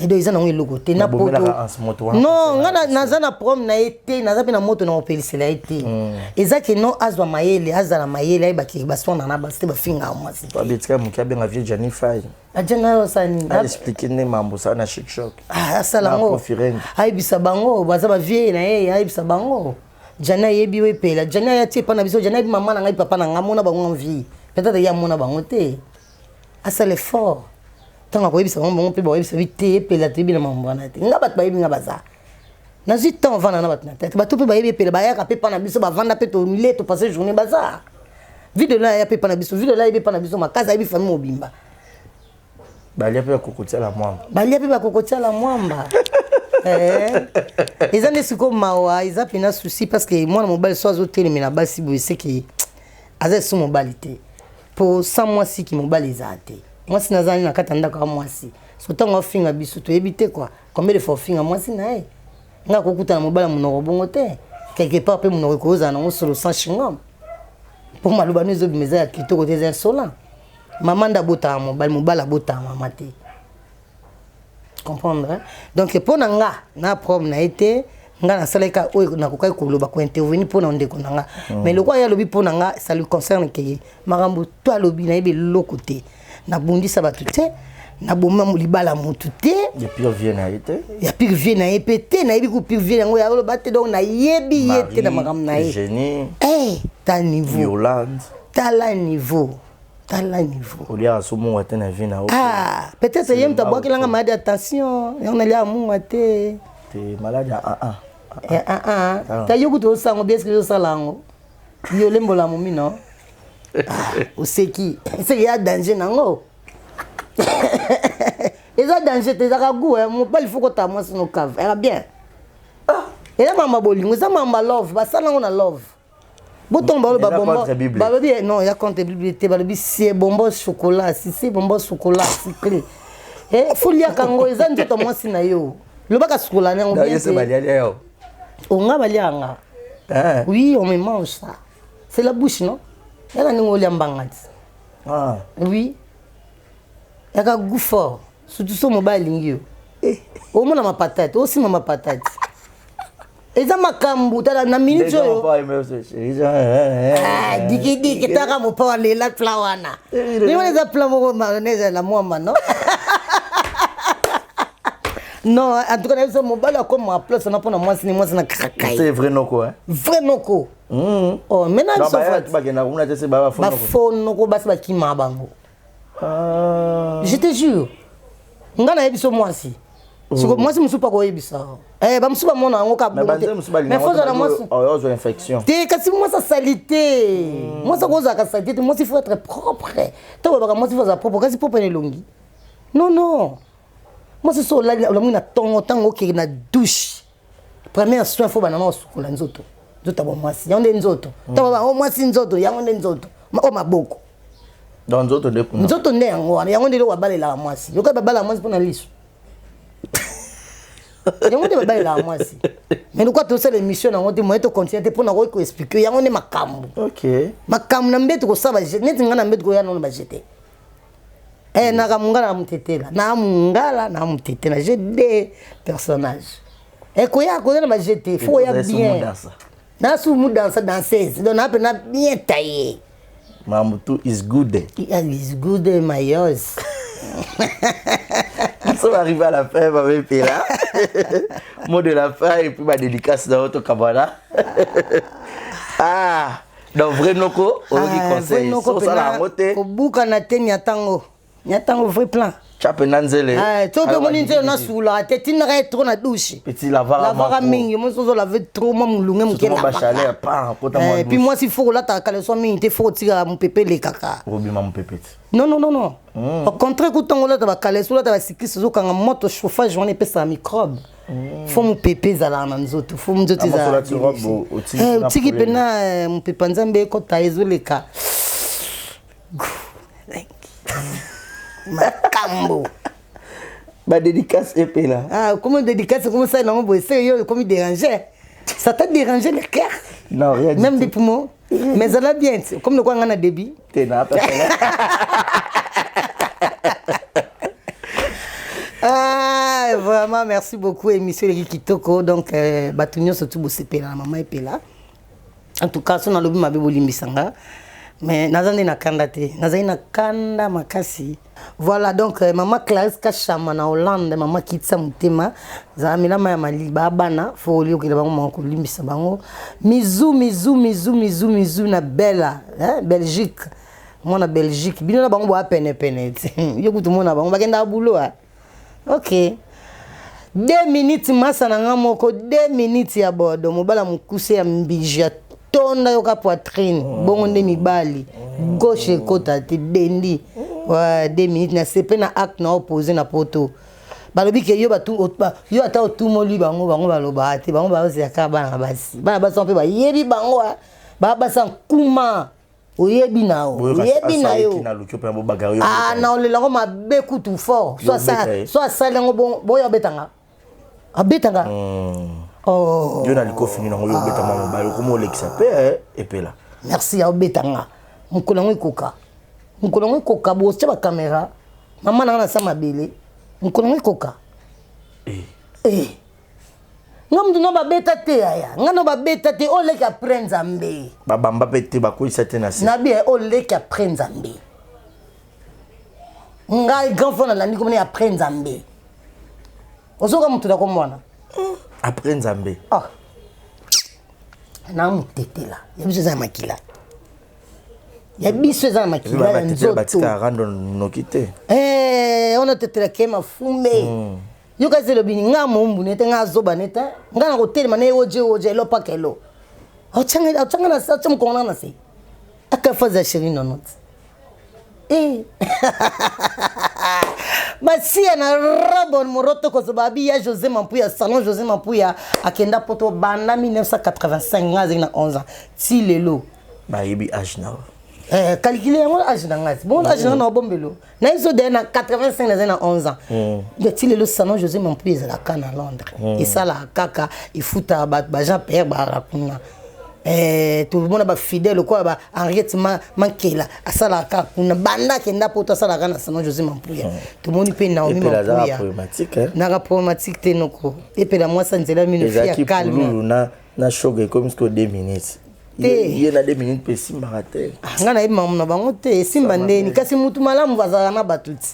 edo eza nango eloko te na poto. Non, nga naza na problème na ye te, naza mpe na moto na kopelisela ye te. Eza ke non, azwa mayele, azala mayele, ayebaki baswana na basi te, bafingaka mwasi. Abetika moke, abenga vieux Jani Fai. Ajana osala nini? Aexpliquer nde mambo osala na Chic Choc. Asala yango, ayebisa bango, baza bavieux na ye, ayebisa bango. Jani ayebi oyo epela. Jani aya ti epa na biso. Jani ayebi mama na ngai, papa na ngai, amona bango en vie. Peut-être ye amona bango te. Asala effort. Ntango akoyebisa bango, bango mpe bakoyebisa bi te. Epela toyebi na mambo wana te. Nga bato bayebi nga, baza nazwi temps ovanda na bato na tete. Bato mpe bayebi epela, bayaka mpe mpa na biso, bavanda mpe, tole topasse journée. Baza video la aya mpe mpa na biso, video la ayebi mpa na biso makasi, ayebi famille mobimba. Balia mpe bakokotiala mwamba. Balia mpe bakokotiala mwamba. Eza nde sikoyo mawa, eza mpena souci, parce que mwana mobali so azotelemela basi boye, seke aza esu mobali te, po sans mwasi ki mobali ezala te. Mwasi nazali na kati ya ndako ya mwasi, so ntango afinga biso, toyebi te quoi, combien de fois ofinga mwasi na ye. Nga akokutana mobali ya monoko bongo te. Quelque part mpe monoko ekozala nango solo sans chingom, mpo maloba no ezobima eza ya kitoko te, eza insolent. Mama nde abotaka mobali, mobali abotaka mama te, comprendre, hein? Donc mpo na nga, na problème na ye te. Nga nasalaki kaka oyo nakokaki koloba, kointervenir mpo na ndeko na nga. Mais lokola ye alobi mpo na nga, ça lui concerne. Keye makambo to alobi, nayebi eloko te. Nabundisa bato te, naboma libala motu te. Ya pire vie na ye te. Ya pire vie na ye mpe te. Nayebi ku pire vie yango ya oloba te. Donc nayebi ye te na makambo na ye. Génie. Eh, ta niveau. Yolande. Tala niveau, tala niveau. Oliaka so mungwa te na vie na yo? Ah, peut-être ye moto abwakelanga maladi. Attention, yango naliaka mungwa te. Te, maladi ya aa. Aa, ta yo kutu osango bien. Soki ozosala yango, yo olembola momi no oseki, seki ya danger nango eza danger te, ezaka goût. Mobali fo kotala mwasi no cave, eka bien. Eza mamba bolingo, eza mamba love, basala yango na love. Botongo baloba bonbon, balobi non, ya contre Bible te. Balobi sie bonbon chocolat, si si bonbon chocolat sucré, eh, fo liaka yango, eza nzoto mwasi na yo. Lobaka sukola yango bien te. Onga baliaka nga. Oui, on me mange ça, c'est la bouche non, yaka ndenge olia mbanga ti. Oui, yaka goût fort, surtout so mobali alingi yo, omona mapatate, osima mapatate, eza makambo. Tala na minute oyo, dikidiki, taka mopa alela plat wana. Ndenge wana eza plat moko mayonnaise na mwamba. Non non, en tout cas nayebi so mobali akoma place wana mpona mwasi ni mwasi na kraka. C'est vrai noko, hein? Vrai noko. Oh, maintenant biso bakenda kuna te, se bafonoko, basi bakima bango. Je te jure, nga nayebi so mwasi siko mwasi mosusu mpa koyebisa. Bamosusu bamona yango ka mais fozala mwasi ozwa infection. Te, kasi mwasi asali te. Mwasi akozalaka sali te. Mwasi faut être propre. Ntango balobaka mwasi faut azala propre, kasi propre na elongi, non non. Mwasi so olali, olamwi na ntongo, ntango okeke na douche, première soin fo bana na osukola nzoto. Nzoto ya bomwasi, yango nde nzoto. Ntango ba o mwasi nzoto, yango nde nzoto o maboko. Donc nzoto nde kuna. Nzoto nde yango wana, yango nde eloko babalelaka mwasi. Yoka, babalaka mwasi mpona liso, yango nde babalelaka mwasi. Mais lokwa tosala émission nango te, moye tocontinue te mpona koki koexpliquer. Yango nde makambo. Makambo na mbeto, kosala neti ngai na mbeto, koya nono bajete. Naka mongala na motetela, na mongala na motetela, j'ai deux personnages. Koya koya na bajete, faut koya bien nasu mudansa, danseuse, donc na mpena bien taillé. Mamutu is good. Is good, my yours. Nous sommes arrivés à la fin, Maman Pela. Mot de la fin et puis ma dédicace dans votre Kabbalah. Ah, donc vrai noko, oyoki conseil. So sala yango te. Kobukana te, ntango. Ya ntango vrai plan. Tya mpenza nzele. Eh, soki omoni nzele nasulaka te, tindaka ye trop na douche. Petit lavaka. Lavaka mingi, moi sozo lave trop mwa molunge moke. Lavaka. Eh, puis mwasi fo kolataka caleçon mingi te, fo kotikaka mopepe elekaka. Obima mopepe te. Non non non non. Au contraire, kutango olata bacaleçon, olata bacycliste, ozokanga moto chauffage wana epesaka microbe. Fo mopepe ezalaka na nzoto, fo nzoto ezalaka. Otiki mpena mopepe ya Nzambe ekota ezoleka. Makambo. Ba dédicace epela. Ah, comment dédicace comment ça nango boye c'est yo comme déranger. Ça t'a dérangé le cœur? Non, rien du Même tout. des poumons. Mais ça l'a bien, comme le quoi on a débit. T'es na Ah, vraiment merci beaucoup émission eleki kitoko donc euh, bato nyonso tu bosepela na mama epela. En tout cas, so nalobi mabe bolimbisa nga. Mais naza nde na kanda te. Nazali na kanda makasi. Voilà donc euh, maman Clarisse Kashama na Hollande, maman Kitsa Mutema, zala milama ya maliba bana fo oliokela bango mama kolimbisa bango. Mizu mizu mizu mizu mizu na Bella, hein, Belgique. Mwana Belgique, bino na bango boa pene pene. Yo kutu mona bango bakenda boulot. Hein. Ok. 2 minutes masa na nga moko 2 minutes ya bodo mobala mokuse ya mbiji ya tonda yoka poitrine bongo nde mibali gauche ekota te dendi ouais, 2 minutes na sepe na acte na opposé na poto balobi ke yo batu yo ata otumoli bango bango balobaka te bango bazela kaka bana basi bana basi mpe bayebi bango ba basi nkuma oyebi na yo oyebi na yo ah na olela yango mabe kutu fort so asali yango boyo abetanga abetanga oh. Yo na likofi nini yango yo obeta mwa mobali okoma olekisa mpe eh, epela. Merci aobetanga mokolo yango ekoka mokolo yango ekoka botya bakamera mama nanga nasa mabele mokolo yango ekoka eh. Eh. Nga mutu no babeta te yaya nga no babeta te oyo leki apres Nzambe babamba mpe te bakweyisa te na se nabi oyo leki apres Nzambe ngai grand frère nalandi komona apres Nzambe ozoka mutu na komwana apres Nzambe ah. Na mutetela ya biso eza ya makila ya biso eza na makila ya nzoto batikaka rando noki te eh, wana tetela ke mafumbe mm. Yo kasi elobi nga mombu nete nga azoba nete nga na kotelema na eoje oje elo paka elo atyanga na se atya mokongo nanga na se aka faze ya chéri nono ti eh. Masiya na Robon Moroto kozoba abi ya José Mampuya salon José Mampuya akenda poto banda 1985 nga azali na 11 ans ti lelo bayebi age na eh, calcule yango age na ngai bon age na ngai na obombelo na ye so na 85 nazali na 11 ans mm. Ti lelo salon José Mampuya ezalaka na Londres mm. Esalaka kaka efutaka bato ba Jean Pierre balaka kuna eh, tomona bafidèle lokola ba Henriette Mankela asalaka kaka kuna banda akenda poto asalaka na salon José Mampuya mm. Tomoni mpe Naomi Mampuya naka problématique te noko epela mwasi ya nzela mino fia calme na na shoga ekomi sikoyo 2 minutes te ye na 2 minutes mpe esimbaka te ah, ngai nayebi makambo na bango te esimba ndeni kasi mutu malamu azalaka na bato ti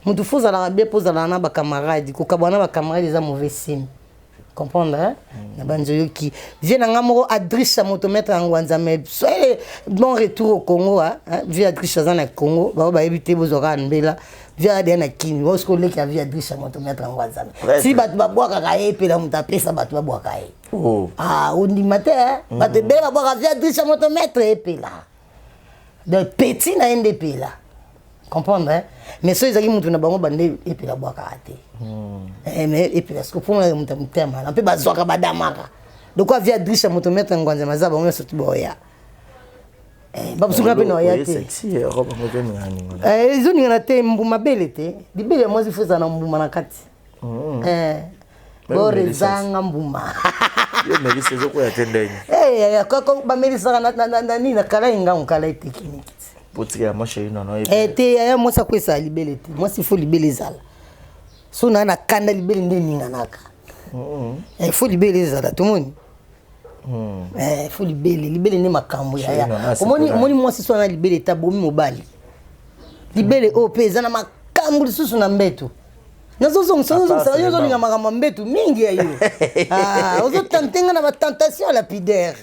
mutu fo ozalaka bien mpo ozalaka na bacamarade kokabwana na bacamarade eza mauvais signe comprendre hein? Mm. Na banzo yoki vie na nga moko Adrisha motomètre ya Ngwanza mais soyez bon retour au Congo hein? Vie Adrisha aza na Congo bao bayebi te bozwaka mbela vie adeya na Kini osiko oleki ya vie Adrisha motomètre ya Ngwanza si bato babwakaka ye epela moto apesa bato babwaka ye oh. Ah, ondima te mm. Bato ebele babwaka vie Adrisha motomètre epela donc petit na ye nde epela comprendre hein? Mais soki ezalaki motu na bango bande epela bwakaka te mm. Eh, mais epela siko mpona moto ya motema na mpe bazwaka badamaka lokola vie Adrisha moto maître Ngwanza maza bango nyonso ti boya eh, babusuka mpe na oya te ezoningana te mbuma bele te libele ya mwasi fo ezala na mbuma na kati mm. Eh, bor ezanga mbuma bamelisaka nani na kala engango kala etekiniki te yaya mwasi akwesaka libele te mwasi fo libele ezala so naa na kanda libele nde eninganaka fo libele ezala tomoni fo libele libele nde makambo yaya omoni mwasi so ana libele etabomi mobali libele oyo mpe eza na makambo lisusu na mbeto. Nazozongisa, ozozongisa yo, ozolinga makambo ya mbetu mingi ya yo. Ah, ozotante nga na batentation lapidaire.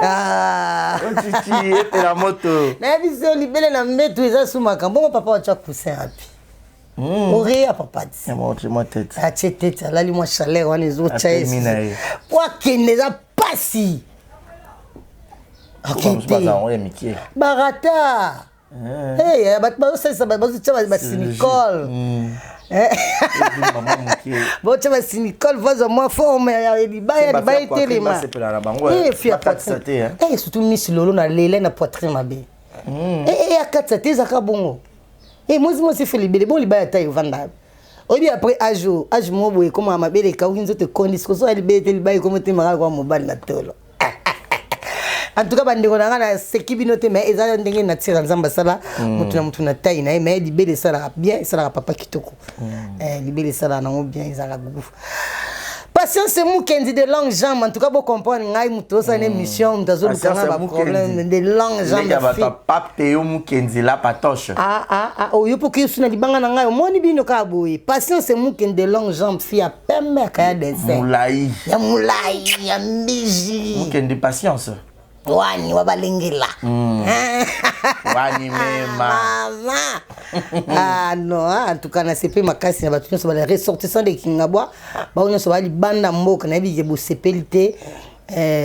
Ah. Otiti epela moto. Nayebi so libele na mbetu eza su makambo. Bongo papa watya coussin wapi? Oreya papa ti atie tete, alali mwa chaleur wana ezotya ye po akende, eza pasi. Akete barata. Hey, bato bazosalisa, bazotya basilicole, botya basilicole, vazwa mwa forme ya libaya, libaya etelema. Surtout miss Lolo na lele na poitrine mabe akatisa te, ezaka bongo. Mwasi mwasi fe libele bon, libaya ata evanda. Oyebi, après âge, âge moko boye ekomaka mabele ekauki, nzoto ekondi. Sikoso ya libele te, libaya ekomi te, makala kwa mobali na tolo. En tout cas, bandeko na nga, naseki bino te, mais eza ndenge nature ya Nzambe asala motu na motu na taille na ye. Mais libele esalaka bien, esalaka papa kitoko. Libele esalaka nango bien, ezalaka goût. Patience Mukendi de longue jambe, en tout cas bocomprendre ngai, moto osala na émission, moto azoluka nga baproblème de longue jambe. Pape Teo Mukendi la patoche. Ah ah ah, oyo mpo kisu na libanga na ngai, omoni bino kaka boye. Patience Mukendi de longue jambe, fille ya pembe, akaya dessin. Molai. Ya molai ya mbiji. Mukendi Patience. Wani wa balengela. Wani mema. Mama, ah non, en tout cas nasepe makasi na bato nyonso bala ressortissant de Kingabwa, bango nyonso bali banda mboka. Nayebi ke bosepeli te,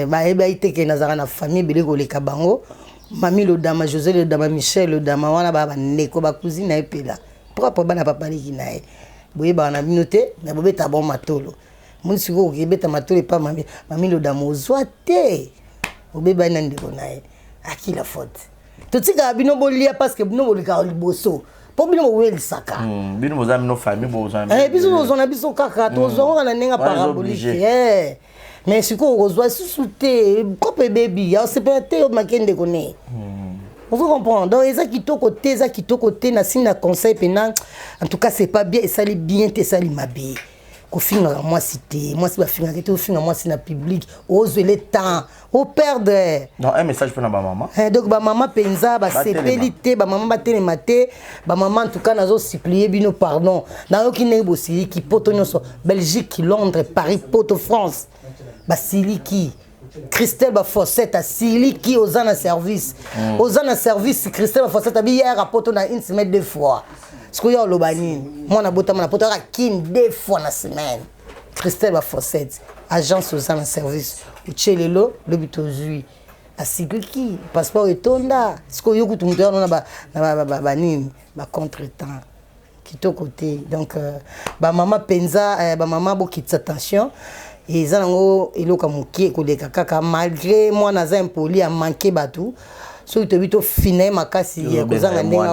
bayebi te ke nazalaka na famille ebele koleka bango. Mami Lodama, José Lodama, Michel Lodama wana, baa bandeko, bacousine na ye mpela propre, bana papa leki na ye. Boyebaka na bino te, na bobeta bon matolo. Moni sikoyo okebeta matolo epa mami, mami Lodama ozwa te, obebani na ndeko na ye. Aki la faute, totikaka bino bolia parce que bino bolikaka liboso, mpo bino bowelisaka. Bino boza bino famille, bozwa. Biso tozwa na biso kaka, tozwa kaka na ndenge ya parabolique. Mais sikoyo okozwa susu te, kope ebebi, osepela te, omaki ndeko ne. Ozo comprendre? Donc eza kitoko te, eza kitoko te. Na sini na conseil mpena, en tout cas c'est pas bien, esali bien te, esali mabe. Kofingaka mwasi te, mwasi bafingaka te. Ofinga mwasi na public, ozwele temps, operdre. Non, un message mpona bamama. Donc bamama mpenza basepeli te, bamama batelema te. Bamama, en tout cas nazosupplie bino pardon. Nayoki ndenge bosiliki poto nyonso, Belgique, Londres, Paris, poto, France, basiliki. Christelle Bafossette asiliki, oza na service, oza na service. Christelle Bafossette abi yaka poto na une semaine deux fois. Sikoyo oloba nini? Mwana botama na poto, aka kine deux fois na semaine. Christelle Bafossette, agence oza na service, otie lelo, lobi tozwi. Asiliki, passeport etonda. Sikoyo yo kutu moto yano na banini, bacontretemps kitoko te. Donc bamama mpenza, bamama bokitisa tension, eza nango eloko ya moke koleka kaka. Malgré mwana aza impoli, amanke bato, soki toyebi tofina ye makasi kozanga ndenge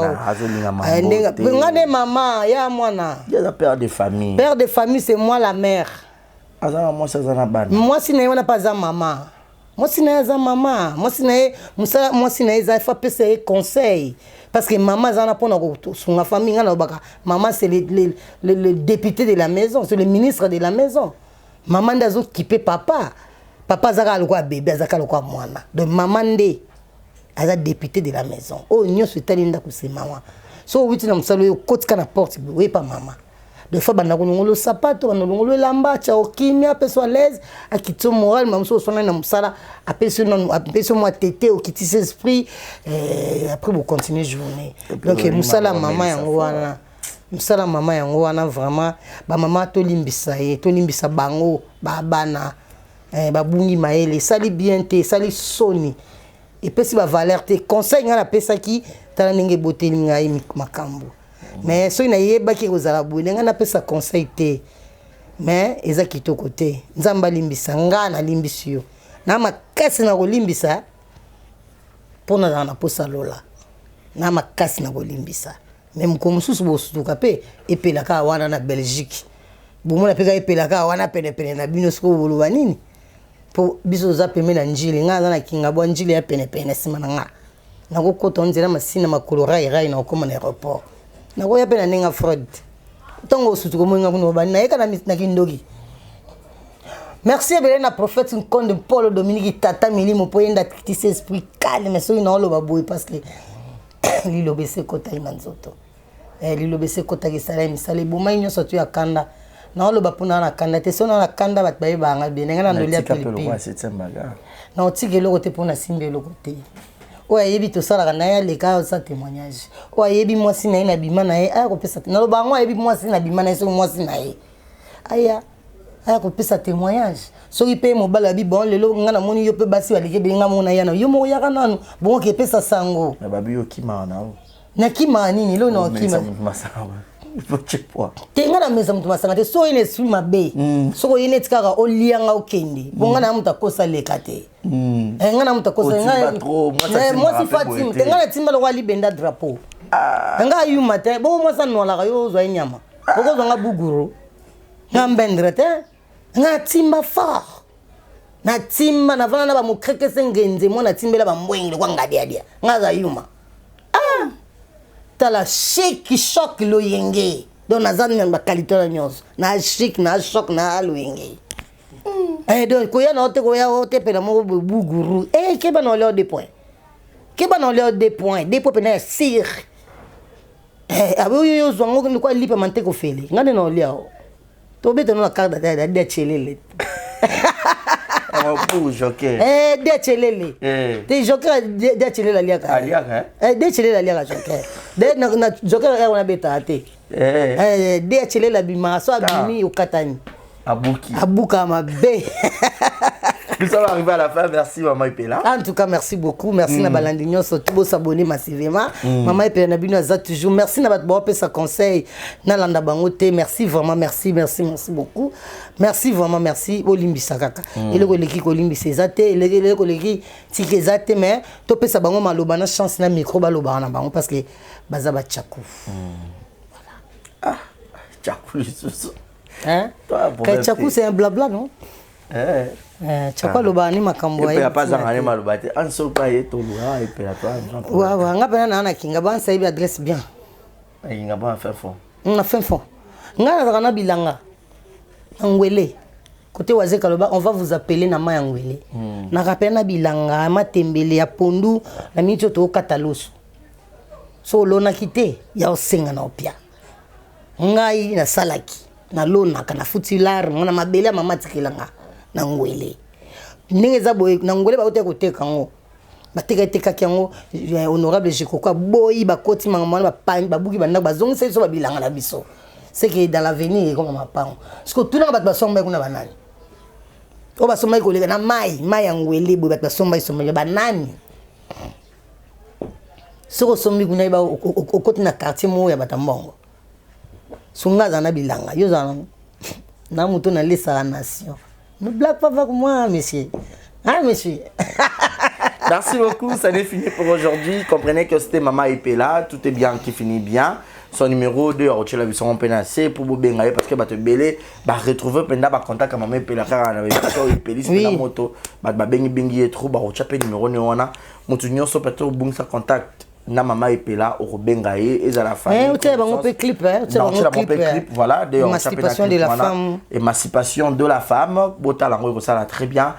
nga nde mama ya mwana. Père de famille. Père de famille, c'est moi la mère. Aza na mwasi, aza na bana. Mwasi na ye wana mpe aza mama, mwasi na ye aza mama, mwasi na ye mosala, mwasi na ye eza faut apesa ye conseil, parce que mama aza wana mpona kosunga famille. Ngai nalobaka, mama c'est le député de la maison, c'est le ministre de la maison. Mama nde azokipe papa. Papa aza kaka lokola bébé, aza kaka lokola mwana. Donc mama nde aza député de la maison. Oyo nyonso etali ndako, se mama. So owuti na mosala oyo, okotika na porte, oyepa mama. Des fois banda kolongolo sapato, banda kolongolo elamba, tia okimia, apesi à l'aise, akiti moral. Ma mosusu oswangani na mosala, apesi nanu, apesi mwa tete, okitisi esprit, après bocontinue journée. Donc mosala mama yango wana, mosala mama yango wana. Vraiment, bamama tolimbisa ye, tolimbisa bango, babana babungi mayele. Esali bien te, esali soni, epesi bavaleur te. Conseil ngai napesaki, tala ndenge eboteli ngai makambo. Mais soki nayebaki ekozala boye, ndenge napesa conseil te, mais eza kitoko te. Nzambe alimbisa nga, nalimbisi yo na makasi na kolimbisa, mpo nazala na posa lola na makasi na kolimbisa. Mais mokolo mosusu bosutuka mpe epelaka wana na Belgique, bomona mpe kaka epelaka wana penepene na bino. Sikoyo boloba nini? Mpo biso toza pembe na Njili, ngai aza na Kingabwa, Njili ya penepene na nsima na nga. Nakokota nzela masina, makolo rai rai, na kokóma na aéroport. Nakoya mpe na ndenge fraude. Ntango osutuka, omoninga kuna, obani nayeka na kindoki. Merci ebele na prophète Nkonde Paul Dominique, tata milimo, mpo ye nde akitisi esprit calme. Soki naoloba boye, parce que liloba esi ekotaki na nzoto. Eh, liloba esi ekotaki esala ye misala ebomaki nyonso tu ya kanda. Naoloba mpo naa na kanda te, soki naa na kanda bato bayebaka ngai bien. Ndenge na ndolia pilipili. Naotika eloko te mpo nasimbi eloko te. Oyo ayebi tosalaka na ye aleka asa témoignage. Oyo ayebi mwasi na ye na bima na ye aya kopesa. Naloba yango ayebi mwasi na bima na ye soki mwasi na ye aya aya kopesa témoignage. Soki mpe mobali abi bon lelo ngai namoni yo mpe basi baleki ebele ngai mona ya na yo moko yaka nanu bongo okepesa sango. Babi yo okimaka na yo. Nakimaka nini eloko na okima te ngai namesa moto masanga te soki oye na esprit mabe soki oye neti kaka olianga okende po ngai na moto akosa leka te. Ngai na moto akosa mwasi fatima te ngai natimba lokola libenda drapeau. Ngai ayuma te bongo mwasi anwalaka yo ozwa ye nyama okozwa nga buguru nga mbendre te ngai natimba fort natimba navanda na bamokrekese ngenze mwa natimbela bambwenge lokwa ngadiadia ngai aza yuma. Ah! Tala chic choc loyenge donc naza na bakalite wana nyonso na chic na choc na loyenge. Eh, donc koya na yo te koya o te pela moko boye buguru eh, keba na olia 2 points keba na olia 2 points 2 points pena ya sire. Eh, abe oyo ozwa ngo lokwa lipa mante kofele ngai nde na olia o tobeta no na carte ya dia chelele. Pour joker. Eh, dia chelele. Te joker dia chelele aliaka. Aliaka, eh? Dia chelele aliaka joker. De na, na joker ya wana beta te. Eh, dia chelele abima so abimi okatani. Abuki. Abuka mabe. Nous sommes arrivés à la fin. Merci Maman Epela. En tout cas, merci beaucoup. Merci na balandi nyonso tout s'abonner massivement. Maman Epela na bino aza toujours. Merci na bato ba conseil na landa bango te. Merci vraiment, merci, merci, merci beaucoup. Merci vraiment, merci. Bolimbisa kaka. Eloko eleki kolimbisa eza te, eloko eleki tika eza te mais topesa bango maloba na chance na micro baloba na bango parce que baza ba tchakou. Voilà. Ah, tchakou lisusu. Hein? Tchakou c'est un blabla non? Eh. Tchakou aloba ni makambo ya epela ni maloba te. An so pa ye toluka epela to Wa wa nga pena na na kinga ba sayibi adresse bien. Kinga ba fin fond. Na fin fond. Nga na na bilanga. Na ngwele. Côté Wazeka loba on va vous appeler na ma ya ngwele. Na rappel na bilanga matembele ya pondu na minti to kata loso. So olonaki te ya osenga na opia. Ngai nasalaki nalonaka nafuti larme na mabele ya mama atikelanga na ngwele. Ndenge eza boye na ngwele bauti koteka yango. Bateka etekaki yango honorable Jekoko aboyi bakoti makambo wana babuki bandako bazongisa biso babilanga na biso. C'est que dans l'avenir ekoma mapango. Parce que tunaka bato basombaki kuna banani. Oyo basombaki koleka na mai, mai ya ngwele boye bato basombaki sombaki banani. Soki osombi kuna yeba okoti na quartier moko ya bato mbongo. Songa aza na bilanga, yo ozala na moto nalesaka nation. Ne blague pas avec moi, monsieur. Hein, monsieur? Merci beaucoup, ça n'est fini pour aujourd'hui. Comprenez que c'était Maman Epela, tout est bien qui finit bien. Son numéro 2 a la vision PNAC pour vous parce que bato belé ba retrouver penda ba contact à Maman Epela car na biso epeli na moto ba ba bengi bengi trop ba rocha pe numéro ne wana moto nyonso peut-être obungisa contact na Mama Epela okobenga ye ezala famille. Eh, bango pe clip, hein, bango clip, clip, voilà, d'ailleurs émancipation de la femme. Émancipation de la femme, bota lango ça là très bien.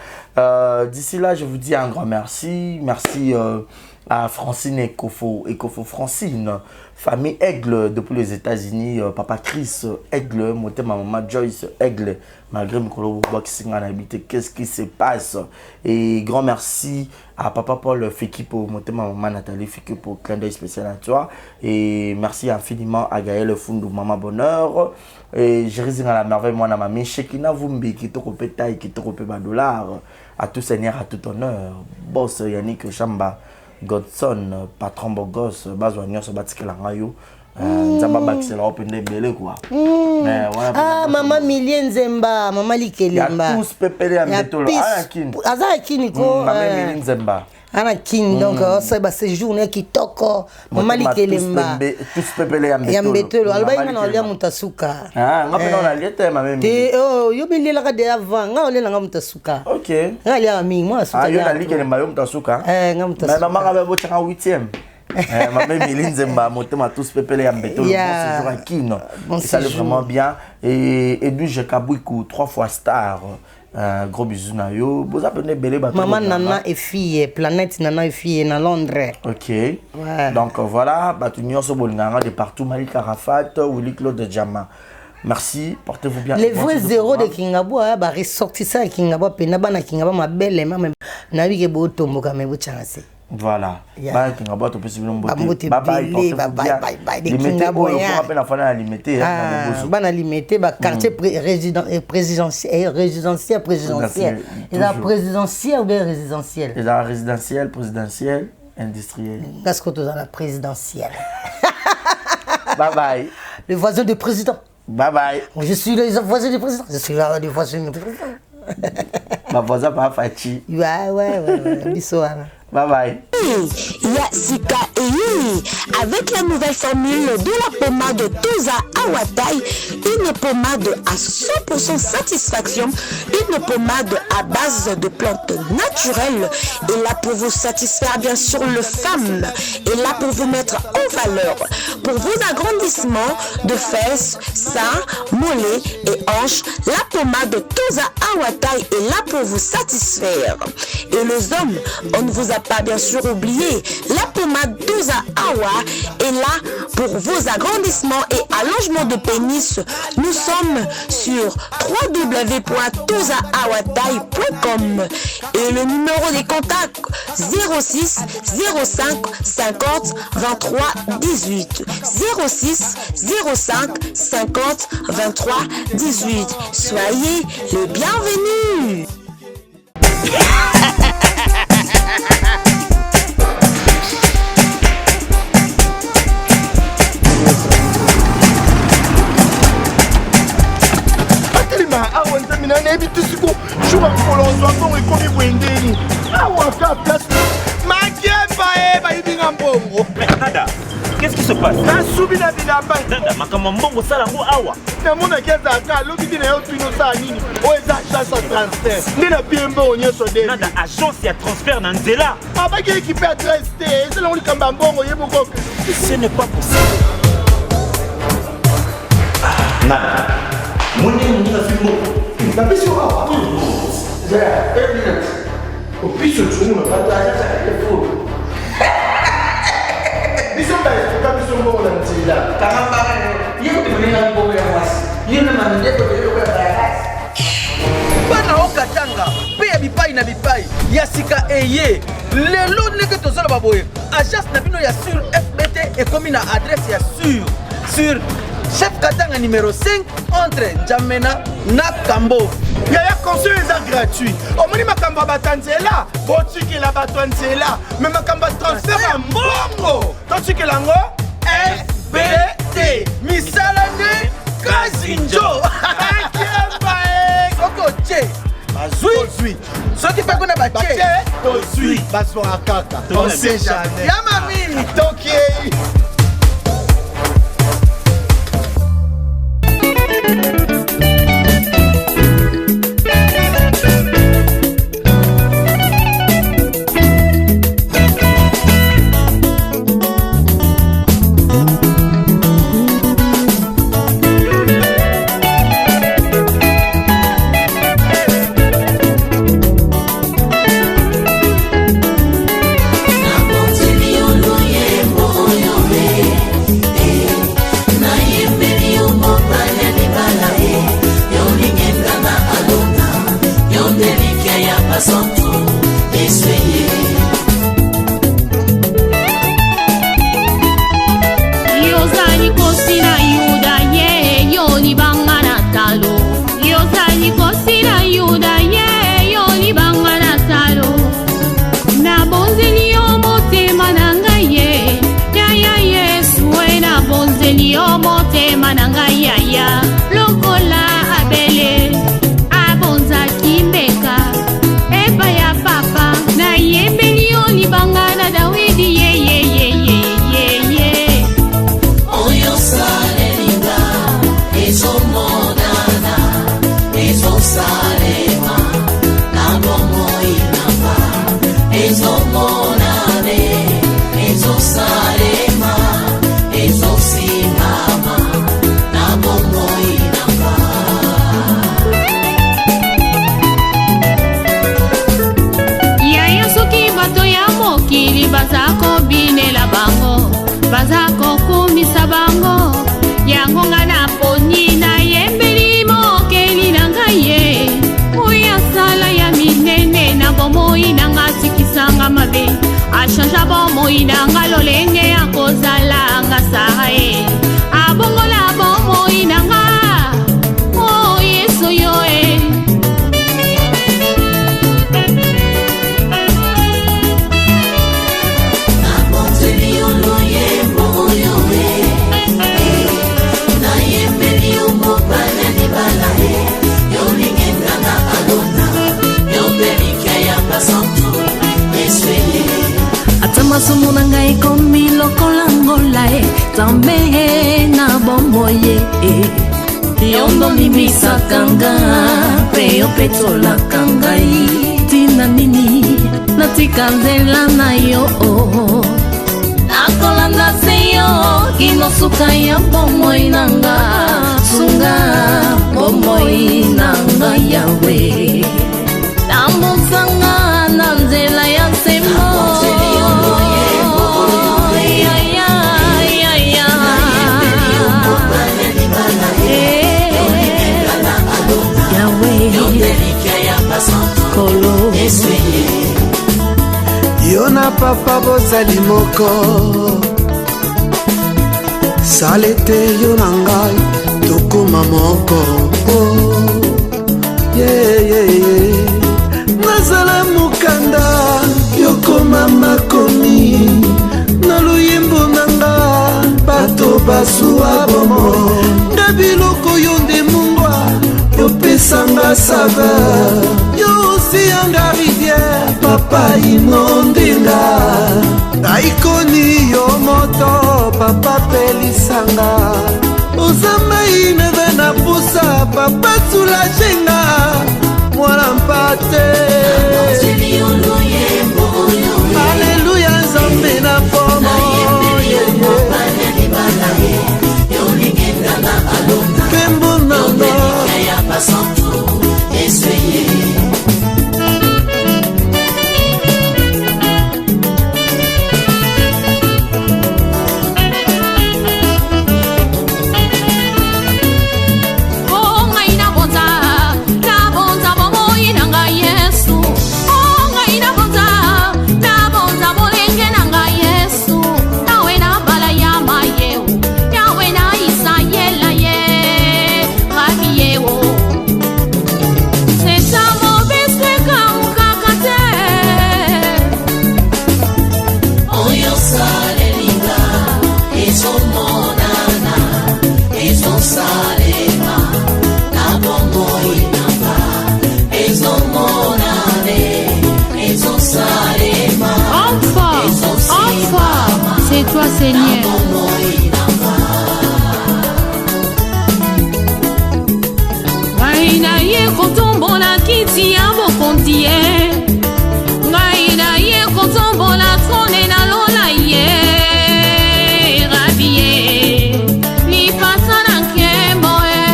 D'ici là, je vous dis un grand merci. Merci à Francine Ekofo, Ekofo Francine, famille Aigle depuis les États-Unis, papa Chris Aigle, motema maman Joyce Aigle, malgré Mikolo Boxing en habité, qu'est-ce qui se passe? Et grand merci à papa Paul Fekipo, motema maman Nathalie Fekipo, clin d'œil spécial à toi. Et merci infiniment à Gaël Fundu, maman bonheur. Et je résine à la merveille, moi, na mamie, Shekina Vumbi, qui te copé taille, qui te copé ba dollar. À tout seigneur, à tout honneur. Boss Yannick Chamba, Godson, patron Bogos, Bazwa Nyonso, Batikela Ngayo. Nzamba bakisela opende ebele quoi. Mais voilà, ah, maman Milie Nzemba, maman Likelemba. Ya tous pepele ya mbetolo. Ah, kini. Aza ya kini ko. Maman Milie Nzemba. Ana kini donc ça ba séjour ne kitoko. Maman Likelemba. Tous pepele ya mbetolo. Ya mbetolo. Aloba nga na olia mutasuka. Ah, nga pe na liete maman Milie. Te oh, yo belela ka de avant, nga olia nga mutasuka. OK. Nga lia mingi, moi suka. Ah, yo na Likelemba yo mutasuka. Eh, nga mutasuka. Mais maman nga ba bochaka 8e. Maman Emilie Nzemba, motema tous pepele ya mbetolo, bon séjour à Kino. Bon Ça allait séjour. vraiment bien. Et Edwige Kabwiku, 3 fois star. Gros bisous na yo. Boza pene ebele bato. Mama Nana et fille, planète Nana et fille na Londres. Ok. Ouais. Donc voilà, bato nyonso bolingaka de partout, Malik Arafat, Willy Claude Jama. Merci, portez-vous bien. Les vrais zéros de Kingabwa, ba ressortissants ya Kingabwa pena bana Kingabwa mabele mama nayebi ke botomboka me botyanga se. Voilà. Yeah. Bana Kingabwa topesi bino mbote. Bambote Bye bye, ebele, portez-vous bye bye, bien. bye bye, de Limete Kingabwa, oyo ya. okoma mpe na fana ya limete na Ah, Boboso. bana limete ba quartier résidentiel, présidentiel. Présidentiel, Eza toujours. présidentiel ou bien résidentiel? Eza résidentiel, présidentiel, industriel. Parce que toza na présidentiel. Bye bye. Le voisin du président. Bye bye. Je suis le voisin du président. Je suis là, le voisin du président. Ba voisin pa Fachi. Ouais. Biso wana. Bye bye. Ya sika eyei avec la nouvelle formule de la pommade Toza Awatai, une pommade à 100% satisfaction, une pommade à base de plantes naturelles, et là pour vous satisfaire bien sûr le femme, et là pour vous mettre en valeur, pour vos agrandissements de fesses, seins, mollets et hanches, la pommade Toza Awatai est là pour vous satisfaire. Et les hommes, on ne vous a pas bien sûr oublié, la pommade Toza Awa est là pour vos agrandissements et allongements de pénis. Nous sommes sur www.tozaawatai.com et le numéro des contacts 06 05 50 23 18 06 05 50 23 18. Soyez les bienvenus. Atelema awa, nzambe na nayebi te siko jour ya mokolo ozwa mbongo ekomi boye ndeni awa ka place makemba e bayibi nga mbongo. Nada, qu'est-ce qui se passe? Nasubi na bilamba. Nada, makambo ya mbongo osala yango awa? Namonaki ezalaka alobi te na yo tuni osala nini oyo eza agence ya transfert nde napie mbongo nyonso de. Nada, agence ya transfert na nzela? Abaki ekipe adresse te, ezalango likambo ya mbongo ye moko. Ce n'est pas possible. Nada, moni moninga azwi mbongo. Napesi yo awa opiso tunguna bato azazaka biso baestoka biso mbongo na nzela. Kanga mbanga yo, ye kutu moninga mbongo ya mwasi yo na mandeko eloko ya bayakasi. Bana okatanga mpe ya bipai na bipai, ya sika eye lelo ndenge tozoloba boye, agence na bino ya sur FBT ekomi na adresse ya sur sur chef Katanga numéro 5 entre Njamena na Kambo. Yaya, conseil eza gratuit. Omoni makambo ya bato ya nzela, botikela bato ya nzela, me makambo ya transfert ya mbongo totikela yango FBT. Misala nde kazinjo. Akemba e. Soki otie bazwi. Tozwi. Soki mpe kuna batie. Batie tozwi, bazwaka kaka, on sait jamais. Ya mami. Tokei. Nakoteli yo loyembo oyo. Achangea bomoi na nga lolenge ya kozala nga Sara e. Abongola bomoi na nga. Oh Yesu yo e. Nabonzeli yo loyembo oyo e, eh, nayembeli yo mobali ya libala e, yolingi nga na alona, yo mpe likya ya basantu Yesu e. Ata masumu na ngai ekomi lokola ngola e nzambe na bomoi e yo nde olimbisaka nga mpe opetolaka ngai ntina nini natika nzela na yo nakolanda se yo kino suka ya bomoi na nga sunga bomoi na nga yawe tambusanga na nzela ya sembo. Kolo yo na papa bozali moko sala ete yo na ngai tokoma moko oh, yeah, yeah, yeah. nazala mokanda yokoma makomi na loyembo na nga bato basuwa bomoi nga biloko yo nde mungwa yopesanga saveur yo osiyanga rivière papa inondinga aikoni yo moto papa pelisanga oza mai neve na pusa papa soulagenga mwana mpate. Aleluya nzambe na pomo nkembo nanga. Oh ngai nabonza, nabonza bomoi na ngai Yesu. Oh ngai nabonza, nabonza bolenge na ngai Yesu. Yawe na bala ya mayeo, Yawe na Isayela ye, Rabi yeo. Sesamo bisweka ukaka te. Oyo osalelinga ezomonana, ezosalema na bomoi nanga, ezomonane, ezosalema. Homme fort, homme fort, c'est toi Seigneur. Ngai naye kotombola kiti ya bokonzi ye, ngai naye kotombola trone na lola ye, Rabi ye, lipasa na nkembo ye.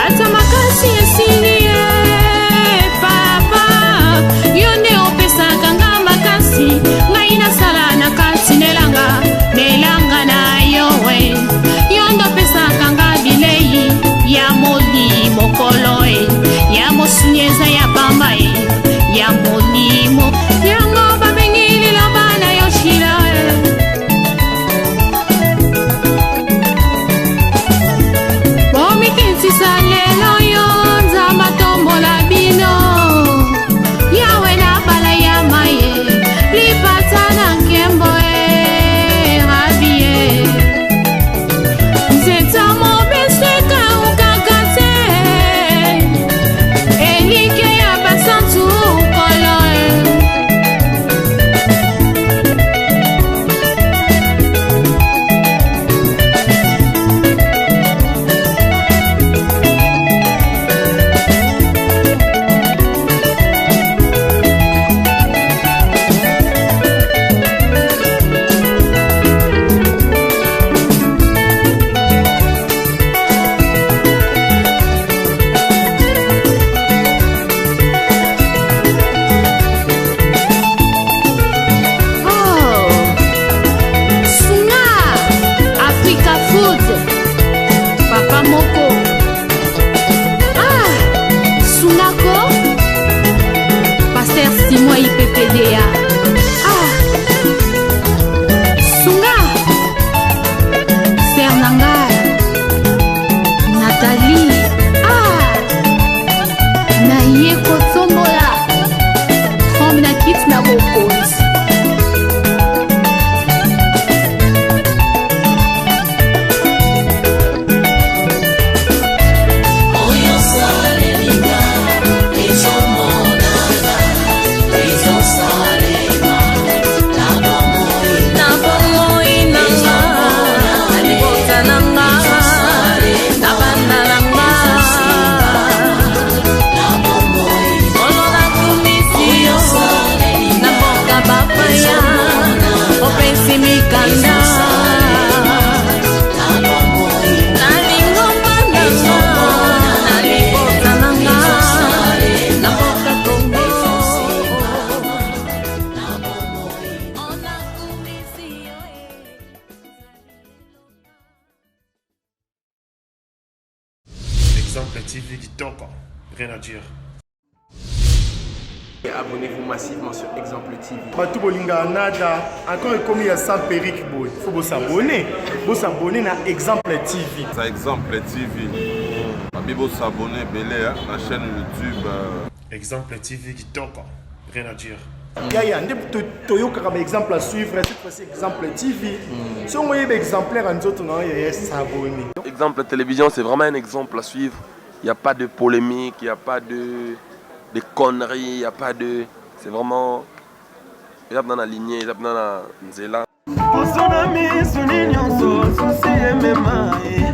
Ata makasi esili ye, papa, yo nde opesaka nga makasi, ngai nasala na kati nelanga. mikanda na lingomba nanga na libota nanga na mboka Kongo. Exemple TV kitoko, rien à dire. Abonnez-vous massivement sur Exemple TV. Bato bolingaka nada encore ekomi ya sans perruque boye faut bosabone bosabone na Exemple TV. Ça Exemple TV. Babi bosabone ebele na chaîne YouTube. Exemple TV kitoko, rien à dire. Yaya nde toyokaka ba exemple à suivre, cette fois-ci Exemple TV. Soki oyeba exemplaire ya nzoto na yo, yaya, s'abonner. Exemple télévision, c'est vraiment un exemple à suivre. Il n'y a pas de polémique, il n'y a pas de conneries, il n'y a pas de. C'est vraiment. Il y a dans la lignée, il y a dans la nzela. Poso na miso nyonso susi emema ye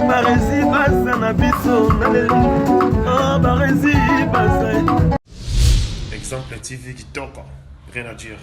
baresi baza na biso na lelo Ah, baresi baza. Exemple TV kitoko, rien à dire.